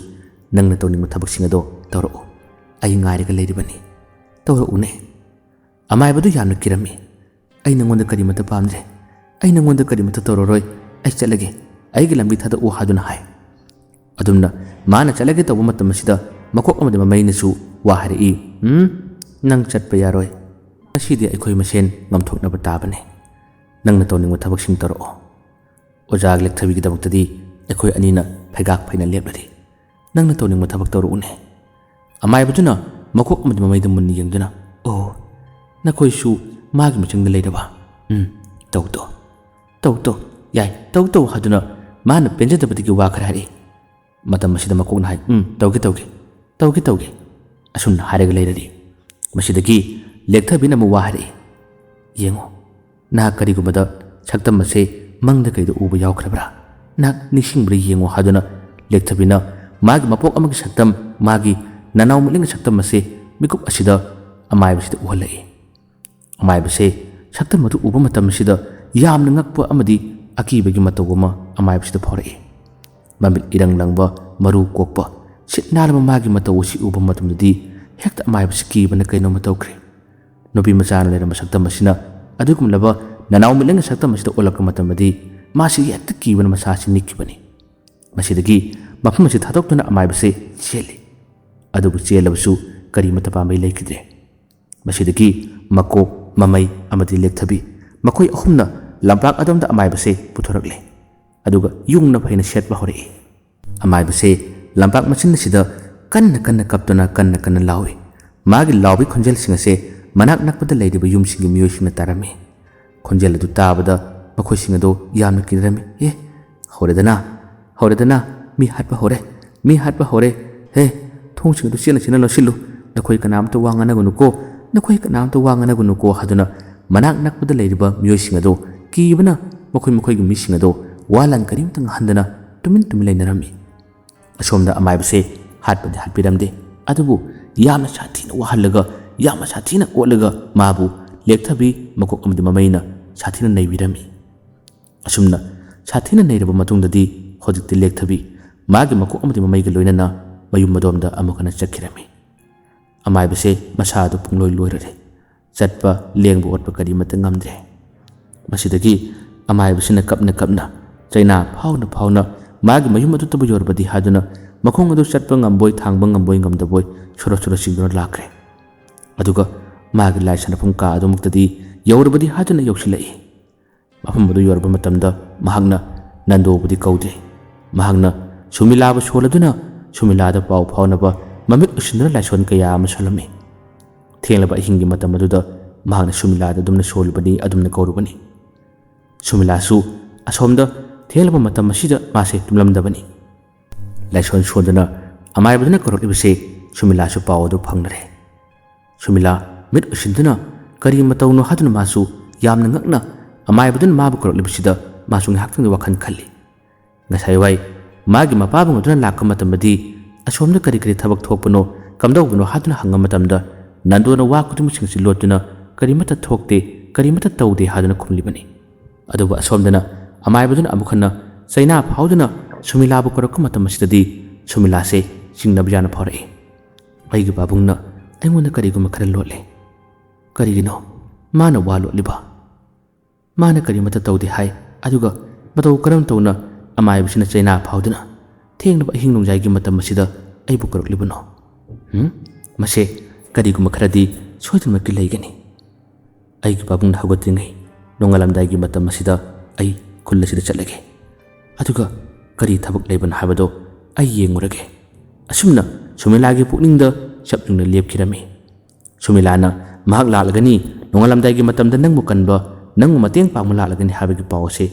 ꯅꯪꯅ ꯇꯧꯅꯤꯡꯕ ꯊꯕꯛꯁꯤꯡ ꯑꯗꯣ ꯇꯧꯔꯛꯎ꯫ ꯑꯩ ꯉꯥꯏꯔꯒ ꯂꯩꯔꯤꯕꯅꯤ꯫ ꯇꯧꯔꯛꯎꯅꯦ꯫ ꯑꯃꯥꯏꯕꯗꯨ ꯌꯥꯝꯅ ꯀꯤꯔꯝꯃꯤ꯫ "ꯑꯩ ꯅꯪꯉꯣꯟꯗ ꯀꯔꯤꯃꯠꯇ ꯄꯥꯝꯗ꯭ꯔꯦ꯫ ꯑꯩ ꯅꯪꯉꯣꯟꯗ ꯀꯔꯤꯃꯠꯇ ꯇꯧꯔꯔꯣꯏ꯫ ꯑꯩ ꯆꯠꯂꯒꯦ꯫ ꯑꯩꯒꯤ ꯂꯝꯕꯤ ꯊꯥꯗꯣꯛꯎ" ꯍꯥꯏꯗꯨꯅ ꯍꯥꯏ꯫ ꯑꯗꯨꯝꯅ ꯃꯥꯅ ꯆꯠꯂꯒꯦ ꯇꯧꯕ ꯃꯇꯝ ꯑꯁꯤꯗ ꯃꯀꯣꯛ ꯑꯃꯗꯤ ꯃꯃꯩꯅꯁꯨ ꯋꯥ ꯍꯥꯏꯔꯛꯏ, "ꯎꯝ, ꯅꯪ ꯆꯠꯄ ꯌꯥꯔꯣꯏ꯫ ꯉꯁꯤꯗꯤ ꯑꯩꯈꯣꯏ ꯃꯁꯦꯟ ꯉꯝꯊꯣꯛꯅꯕ ꯇꯥꯕꯅꯤ꯫ ꯅꯪꯅ ꯇꯧꯅꯤꯡꯕ ꯊꯕꯛꯁꯤꯡ ꯇꯧꯔꯛꯑꯣ꯫ ꯑꯣꯖꯥ ꯂꯦꯛꯊꯕꯤꯒꯤꯗꯃꯛꯇꯗꯤ ꯑꯩꯈꯣꯏ ꯑꯅꯤꯅ ꯐꯩꯒꯥꯛ ꯐꯩꯅ ꯂꯦꯞꯂꯔꯤ꯫ ꯅꯪꯅ ꯇꯧꯅꯤꯡꯕ ꯊꯕꯛ ꯇꯧꯔꯛꯎꯅꯦ"꯫ ꯑꯃꯥꯏꯕꯗꯨꯅ ꯃꯀꯣꯛ ꯑꯃꯗꯤ ꯃꯃꯩꯗ ꯃꯨꯟꯅ ꯌꯦꯡꯗꯨꯅ, "ꯑꯣ, ꯅꯈꯣꯏꯁꯨ ꯃꯥꯒꯤ ꯃꯤꯆꯪꯗ ꯂꯩꯔꯕ? ꯎꯝ, ꯇꯧ ꯇꯧ꯫ ꯇꯧ ꯇꯧ꯫ ꯌꯥꯏ, ꯇꯧ ꯇꯧ" ꯍꯥꯏꯗꯨꯅ ꯃꯥꯅ ꯄꯦꯟꯖꯗꯕꯗꯒꯤ ꯋꯥ ꯈꯔ ꯍꯥꯏꯔꯛꯏ꯫ ꯃꯇꯝ ꯑꯁꯤꯗ ꯃꯀꯣꯛꯅ ꯍꯥꯏ, "ꯎꯝ, ꯇꯧꯒꯦ ꯇꯧꯒꯦ꯫ ꯇꯧꯒꯦ ꯇꯧꯒꯦ"꯫ ꯑꯁꯨꯝꯅ ꯍꯥꯏꯔꯒ ꯂꯩꯔꯗꯤ, ꯃꯁꯤꯗꯒꯤ ꯂꯦꯛꯊꯕꯤꯅ ꯑꯃꯨꯛ ꯋꯥ ꯍꯥꯏꯔꯛꯏ, "ꯌꯦꯡꯉꯨ, ꯅꯍꯥꯛ ꯀꯔꯤꯒꯨꯝꯕꯗ ꯁꯛꯇꯝ ꯑꯁꯦ ꯃꯪꯗ ꯀꯩꯗ ꯎꯕ ꯌꯥꯎꯈ꯭ꯔꯕ꯭ꯔꯥ? ꯅꯍꯥꯛ ꯅꯤꯡꯁꯤꯡꯕ꯭ꯔꯥ ꯌꯦꯡꯉꯨ" ꯍꯥꯏꯗꯨꯅ ꯂꯦꯛꯊꯕꯤꯅ ꯃꯥꯒꯤ ꯃꯄꯣꯛ ꯑꯃꯒꯤ ꯁꯛꯇꯝ, ꯃꯥꯒꯤ ꯅꯅꯥꯎ ꯃꯤꯠꯂꯦꯟꯒꯤ ꯁꯛꯇꯝ ꯑꯁꯦ ꯃꯤꯀꯨꯞ ꯑꯁꯤꯗ ꯑꯃꯥꯏꯕꯁꯤꯗ ꯎꯍꯜꯂꯛꯏ꯫ ꯑꯃꯥꯏꯕꯁꯦ ꯁꯛꯇꯝ ꯑꯗꯨ ꯎꯕ ꯃꯇꯝ ꯑꯁꯤꯗ ꯌꯥꯝꯅ ꯉꯛꯄ ꯑꯃꯗꯤ ꯑꯀꯤꯕꯒꯤ ꯃꯇꯧ ꯑꯃ ꯑꯃꯥꯏꯕꯁꯤꯗ ꯐꯥꯎꯔꯛꯏ꯫ ꯃꯃꯤꯠ ꯏꯔꯪ ꯂꯪꯕ, ꯃꯔꯨ ꯀꯣꯛꯄ, ꯁꯤꯠ ꯅꯥꯜꯂꯕ ꯃꯥꯒꯤ ꯃꯇꯧ ꯑꯁꯤ ꯎꯕ ꯃꯇꯝꯗꯗꯤ ꯍꯦꯛꯇ ꯑꯃꯥꯏꯕꯁꯤ ꯀꯤꯕꯅ ꯀꯩꯅꯣꯝꯃ ꯇꯧꯈ꯭ꯔꯦ꯫ ꯅꯨꯄꯤ ꯃꯆꯥꯅ ꯂꯩꯔꯝꯕ ꯁꯛꯇꯝ ꯑꯁꯤꯅ ꯑꯗꯨꯒꯨꯝꯂꯕ ꯅꯅꯥꯎ ꯃꯤꯠꯂꯦꯟꯒꯤ ꯁꯛꯇꯝ ꯑꯁꯤꯗ ꯑꯣꯜꯂꯛꯄ ꯃꯇꯝꯗꯗꯤ ꯃꯥꯁꯤ ꯍꯦꯛꯇ ꯀꯤꯕꯅ ꯃꯁꯥꯁꯤ ꯅꯤꯛꯈꯤꯕꯅꯤ꯫ ꯃꯁꯤꯗꯒꯤ ꯃꯐꯝ ꯑꯁꯤ ꯊꯥꯗꯣꯛꯇꯨꯅ ꯑꯃꯥꯏꯕꯁꯤ ꯆꯦꯜꯂꯤ꯫ ꯑꯗꯨꯕꯨ ꯆꯦꯜꯂꯕꯁꯨ ꯀꯔꯤꯃꯠꯇ ꯄꯥꯝꯕꯩ ꯂꯩꯈꯤꯗ꯭ꯔꯦ꯫ ꯃꯁꯤꯗꯒꯤ ꯃꯀꯣꯛ, ꯃꯃꯩ ꯑꯃꯗꯤ ꯂꯦꯛꯊꯕꯤ, ꯃꯈꯣꯏ ꯑꯍꯨꯝꯅ ꯂꯝꯄꯥꯛ ꯑꯗꯣꯝꯗ ꯑꯃꯥꯏꯕꯁꯦ ꯄꯨꯊꯣꯔꯛꯂꯦ꯫ ꯑꯗꯨꯒ ꯌꯨꯡꯅ ꯐꯩꯅ ꯁꯦꯠꯄ ꯍꯧꯔꯛꯏ꯫ ꯑꯃꯥꯏꯕꯁꯦ ꯂꯝꯄꯥꯛ ꯃꯆꯤꯟ ꯑꯁꯤꯗ ꯀꯟꯅ ꯀꯟꯅ ꯀꯞꯇꯨꯅ ꯀꯟꯅ ꯀꯟꯅ ꯂꯥꯎꯏ꯫ ꯃꯥꯒꯤ ꯂꯥꯎꯕꯒꯤ ꯈꯣꯟꯖꯦꯜꯁꯤꯡ ꯑꯁꯦ ꯃꯅꯥꯛ ꯅꯛꯄꯗ ꯂꯩꯔꯤꯕ ꯌꯨꯝꯁꯤꯡꯒꯤ ꯃꯤꯑꯣꯏꯁꯤꯡꯅ ꯇꯥꯔꯝꯃꯤ꯫ ꯈꯣꯟꯖꯦꯜ ꯑꯗꯨ ꯇꯥꯕꯗ ꯃꯈꯣꯏꯁꯤꯡ ꯑꯗꯨ ꯌꯥꯝꯅ ꯀꯤꯅꯔꯝꯃꯤ꯫ "ꯑꯦ, ꯍꯧꯔꯦꯗꯅ, ꯍꯧꯔꯦꯗꯅ, ꯃꯤ ꯍꯥꯠꯄ ꯍꯧꯔꯦ, ꯃꯤ ꯍꯥꯠꯄ ꯍꯧꯔꯦ꯫ ꯍꯦ, ꯊꯣꯡꯁꯤꯡ ꯑꯗꯨ ꯆꯦꯠꯅ ꯆꯦꯠꯅ ꯂꯣꯟꯁꯤꯜꯂꯨ꯫ ꯅꯈꯣꯏ ꯀꯅꯥꯝꯇ ꯋꯥ ꯉꯥꯡꯅꯒꯅꯨꯀꯣ, ꯅꯈꯣꯏ ꯀꯅꯥꯝꯇ ꯋꯥ ꯉꯥꯡꯅꯒꯅꯨꯀꯣ" ꯍꯥꯏꯗꯨꯅ ꯃꯅꯥꯛ ꯅꯛꯄꯗ ꯂꯩꯔꯤꯕ ꯃꯤꯑꯣꯏꯁꯤꯡ ꯑꯗꯨ ꯀꯤꯕꯅ ꯃꯈꯣꯏ ꯃꯈꯣꯏꯒꯤ ꯃꯤꯁꯤꯡ ꯑꯗꯨ ꯋꯥ ꯂꯥꯟ ꯀꯔꯤꯃꯇ ꯉꯥꯡꯍꯟꯗꯅ ꯇꯨꯃꯤꯟ ꯇꯨꯃꯤꯟ ꯂꯩꯅꯔꯝꯃꯤ꯫ ꯑꯁꯣꯝꯗ ꯑꯃꯥꯏꯕꯁꯦ ꯍꯥꯠꯄꯗꯤ ꯍꯥꯠꯄꯤꯔꯝꯗꯦ, ꯑꯗꯨꯕꯨ ꯌꯥꯝꯅ ꯁꯥꯊꯤꯅ ꯋꯥꯍꯜꯂꯒ, ꯌꯥꯝꯅ ꯁꯥꯊꯤꯅ ꯑꯣꯠꯂꯒ ꯃꯥꯕꯨ ꯂꯦꯛꯊꯕꯤ, ꯃꯀꯣꯛ ꯑꯃꯗꯤ ꯃꯃꯩꯅ ꯁꯥꯊꯤꯅ ꯅꯩꯕꯤꯔꯝꯃꯤ꯫ ꯑꯁꯨꯝꯅ ꯁꯥꯊꯤꯅ ꯅꯩꯔꯕ ꯃꯇꯨꯡꯗꯗꯤ ꯍꯧꯖꯤꯛꯇꯤ ꯂꯦꯛꯊꯕꯤ ꯃꯥꯒꯤ ꯃꯀꯣꯛ ꯑꯃꯗꯤ ꯃꯃꯩꯒ ꯂꯣꯏꯅꯅ ꯃꯌꯨꯝ ꯃꯗꯣꯝꯗ ꯑꯃꯨꯛ ꯍꯟꯅ ꯆꯠꯈꯤꯔꯝꯃꯤ꯫ ꯑꯃꯥꯏꯕꯁꯦ ꯃꯁꯥ ꯑꯗꯨ ꯄꯨꯡꯂꯣꯏ ꯂꯣꯏꯔꯔꯦ꯫ ꯆꯠꯄ, ꯂꯦꯡꯕ ꯑꯣꯠꯄ ꯀꯔꯤꯃꯠꯇ ꯉꯝꯗ꯭ꯔꯦ꯫ ꯃꯁꯤꯗꯒꯤ ꯑꯃꯥꯏꯕꯁꯤꯅ ꯀꯞꯅ ꯀꯞꯅ, ꯆꯩꯅꯥ ꯐꯥꯎꯅ ꯐꯥꯎꯅ ꯃꯥꯒꯤ ꯃꯌꯨꯝ ꯑꯗꯨꯇꯕꯨ ꯌꯧꯔꯕꯗꯤ ꯍꯥꯏꯗꯨꯅ ꯃꯈꯣꯡ ꯑꯗꯨ ꯆꯠꯄ ꯉꯝꯕꯣꯏ, ꯊꯥꯡꯕ ꯉꯝꯕꯣꯏ ꯉꯝꯗꯕꯣꯏ ꯁꯣꯔꯣ ꯁꯣꯔꯣ ꯆꯤꯡꯗꯨꯅ ꯂꯥꯛꯈ꯭ꯔꯦ꯫ ꯑꯗꯨꯒ ꯃꯥꯒꯤ ꯂꯥꯏ ꯁꯥꯟꯅꯐꯝ ꯀꯥ ꯑꯗꯨꯃꯛꯇꯗꯤ ꯌꯧꯔꯕꯗꯤ ꯍꯥꯏꯗꯨꯅ ꯌꯧꯁꯤꯜꯂꯛꯏ꯫ ꯃꯐꯝ ꯑꯗꯨ ꯌꯧꯔꯕ ꯃꯇꯝꯗ ꯃꯍꯥꯛꯅ ꯅꯟꯗꯣꯕꯨꯗꯤ ꯀꯧꯗꯦ꯫ ꯃꯍꯥꯛꯅ ꯁꯨꯃꯤꯂꯥꯕꯨ ꯁꯣꯜꯂꯗꯨꯅ ꯁꯨꯃꯤꯂꯥꯗ ꯄꯥꯎ ꯐꯥꯎꯅꯕ ꯃꯃꯤꯠ ꯎꯏꯁꯤꯟꯗꯨꯅ ꯂꯥꯏꯁꯣꯟ ꯀꯌꯥ ꯑꯃ ꯁꯣꯜꯂꯝꯃꯤ꯫ ꯊꯦꯡꯂꯕ ꯑꯍꯤꯡꯒꯤ ꯃꯇꯝ ꯑꯗꯨꯗ ꯃꯍꯥꯛꯅ ꯁꯨꯃꯤꯂꯥꯗ ꯑꯗꯨꯝꯅ ꯁꯣꯜꯂꯨꯕꯅꯤ, ꯑꯗꯨꯝꯅ ꯀꯧꯔꯨꯕꯅꯤ꯫ ꯁꯨꯃꯤꯂꯥꯁꯨ ꯑꯁꯣꯝꯗ ꯊꯦꯡꯂꯕ ꯃꯇꯝ ꯑꯁꯤꯗ ꯃꯥꯁꯦ ꯇꯨꯝꯂꯝꯗꯕꯅꯤ꯫ ꯂꯥꯏꯁꯣꯟ ꯁꯣꯟꯗꯨꯅ ꯑꯃꯥꯏꯕꯗꯨꯅ ꯀꯧꯔꯛꯂꯤꯕꯁꯦ ꯁꯨꯃꯤꯂꯥꯁꯨ ꯄꯥꯎ ꯑꯗꯨ ꯐꯪꯂꯔꯦ꯫ ꯁꯨꯃꯤꯂꯥ ꯃꯤꯠ ꯎꯏꯁꯤꯟꯗꯨꯅ ꯀꯔꯤ ꯃꯇꯧꯅꯣ ꯍꯥꯏꯗꯨꯅ ꯃꯥꯁꯨ ꯌꯥꯝꯅ ꯉꯛꯅ ꯑꯃꯥꯏꯕꯗꯨꯅ ꯃꯥꯕꯨ ꯀꯧꯔꯛꯂꯤꯕꯁꯤꯗ ꯃꯥꯁꯨ ꯉꯥꯏꯍꯥꯛꯇꯪꯗꯤ ꯋꯥꯈꯜ ꯈꯜꯂꯤ꯫ ꯉꯁꯥꯏ ꯋꯥꯏ ꯃꯥꯒꯤ ꯃꯄꯥꯕꯨꯡ ꯑꯗꯨꯅ ꯂꯥꯛꯄ ꯃꯇꯝꯗꯗꯤ ꯑꯁꯣꯝꯗ ꯀꯔꯤ ꯀꯔꯤ ꯊꯕꯛ ꯊꯣꯛꯄꯅꯣ, ꯀꯝꯗꯧꯕꯅꯣ ꯍꯥꯏꯗꯨꯅ ꯍꯪꯕ ꯃꯇꯝꯗ ꯅꯟꯗꯣꯅ ꯋꯥ ꯈꯨꯗꯤꯡꯃꯛꯁꯤꯡꯁꯤ ꯂꯣꯠꯇꯨꯅ ꯀꯔꯤꯃꯠꯇ ꯊꯣꯛꯇꯦ, ꯀꯔꯤꯃꯠꯇ ꯇꯧꯗꯦ ꯍꯥꯏꯗꯨꯅ ꯈꯨꯝꯂꯤꯕꯅꯤ꯫ ꯑꯗꯨꯕꯨ ꯑꯁꯣꯝꯗꯅ ꯑꯃꯥꯏꯕꯗꯨꯅ ꯑꯃꯨꯛ ꯍꯟꯅ ꯆꯩꯅꯥ ꯐꯥꯎꯗꯨꯅ ꯁꯨꯃꯤꯂꯥꯕꯨ ꯀꯧꯔꯛꯄ ꯃꯇꯝ ꯑꯁꯤꯗꯗꯤ ꯁꯨꯃꯤꯂꯥꯁꯦ ꯆꯤꯡꯅꯕ ꯌꯥꯅ ꯐꯥꯎꯔꯛꯏ꯫ ꯑꯩꯒꯤ ꯄꯥꯕꯨꯡꯅ ꯑꯩꯉꯣꯟꯗ ꯀꯔꯤꯒꯨꯝꯕ ꯈꯔ ꯂꯣꯠꯂꯦ꯫ ꯀꯔꯤꯒꯤꯅꯣ ꯃꯥꯅ ꯋꯥ ꯂꯣꯠꯂꯤꯕ? ꯃꯥꯅ ꯀꯔꯤꯃꯠꯇ ꯇꯧꯗꯦ ꯍꯥꯏ, ꯑꯗꯨꯒ ꯃꯇꯧ ꯀꯔꯝ ꯇꯧꯅ ꯑꯃꯥꯏꯕꯁꯤꯅ ꯆꯩꯅꯥ ꯐꯥꯎꯗꯨꯅ ꯊꯦꯡꯂꯕ ꯑꯍꯤꯡ ꯅꯣꯡꯌꯥꯏꯒꯤ ꯃꯇꯝ ꯑꯁꯤꯗ ꯑꯩꯕꯨ ꯀꯧꯔꯛꯂꯤꯕꯅꯣ? ꯍꯨꯝ? ꯃꯁꯦ ꯀꯔꯤꯒꯨꯝꯕ ꯈꯔꯗꯤ ꯁꯣꯏꯗꯅꯃꯛꯀꯤ ꯂꯩꯒꯅꯤ꯫ ꯑꯩꯒꯤ ꯄꯥꯕꯨꯡꯅ ꯍꯧꯒꯠꯇ꯭ꯔꯤꯉꯩ ꯅꯣꯡꯉꯥꯜꯂꯝꯗꯥꯏꯒꯤ ꯃꯇꯝ ꯑꯁꯤꯗ ꯑꯩ ꯈꯨꯜ ꯑꯁꯤꯗ ꯆꯠꯂꯒꯦ꯫ ꯑꯗꯨꯒ ꯀꯔꯤ ꯊꯕꯛ ꯂꯩꯕꯅꯣ ꯍꯥꯏꯕꯗꯣ ꯑꯩ ꯌꯦꯡꯉꯨꯔꯒꯦ꯫ ꯑꯁꯨꯝꯅ ꯁꯨꯃꯤꯂꯥꯒꯤ ꯄꯨꯛꯅꯤꯡꯗ ꯆꯞ ꯌꯨꯡꯅ ꯂꯦꯞꯈꯤꯔꯝꯃꯤ꯫ ꯁꯨꯃꯤꯂꯥꯅ ꯃꯍꯥꯛ ꯂꯥꯛꯂꯒꯅꯤ, ꯅꯣꯡꯉꯥꯜꯂꯝꯗꯥꯏꯒꯤ ꯃꯇꯝꯗ ꯅꯪꯕꯨ ꯀꯟꯕ, ꯅꯪꯕꯨ ꯃꯇꯦꯡ ꯄꯥꯡꯕ ꯂꯥꯛꯂꯒꯅꯤ ꯍꯥꯏꯕꯒꯤ ꯄꯥꯎ ꯑꯁꯤ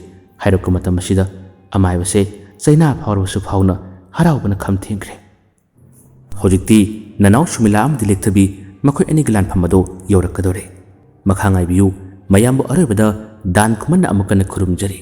ꯍꯥꯏꯔꯛꯄ ꯃꯇꯝ ꯑꯁꯤꯗ ꯑꯃꯥꯏꯕꯁꯦ ꯆꯩꯅꯥ ꯐꯥꯎꯔꯕꯁꯨ ꯐꯥꯎꯅ ꯍꯔꯥꯎꯕꯅ ꯈꯝ ꯊꯦꯡꯈ꯭ꯔꯦ꯫ ꯍꯧꯖꯤꯛꯇꯤ ꯅꯅꯥꯎ ꯁꯨꯃꯤꯂꯥ ꯑꯃꯗꯤ ꯂꯦꯛꯊꯕꯤ ꯃꯈꯣꯏ ꯑꯅꯤꯒꯤ ꯂꯥꯟꯐꯝ ꯑꯗꯨ ꯌꯧꯔꯛꯀꯗꯧꯔꯦ꯫ ꯃꯈꯥ ꯉꯥꯏꯕꯤꯌꯨ, ꯃꯌꯥꯝꯕꯨ ꯑꯔꯣꯏꯕꯗ ꯗꯥꯟ ꯈꯨꯃꯟꯅ ꯑꯃꯨꯛ ꯀꯟꯅ ꯈꯨꯔꯨꯝꯖꯔꯤ꯫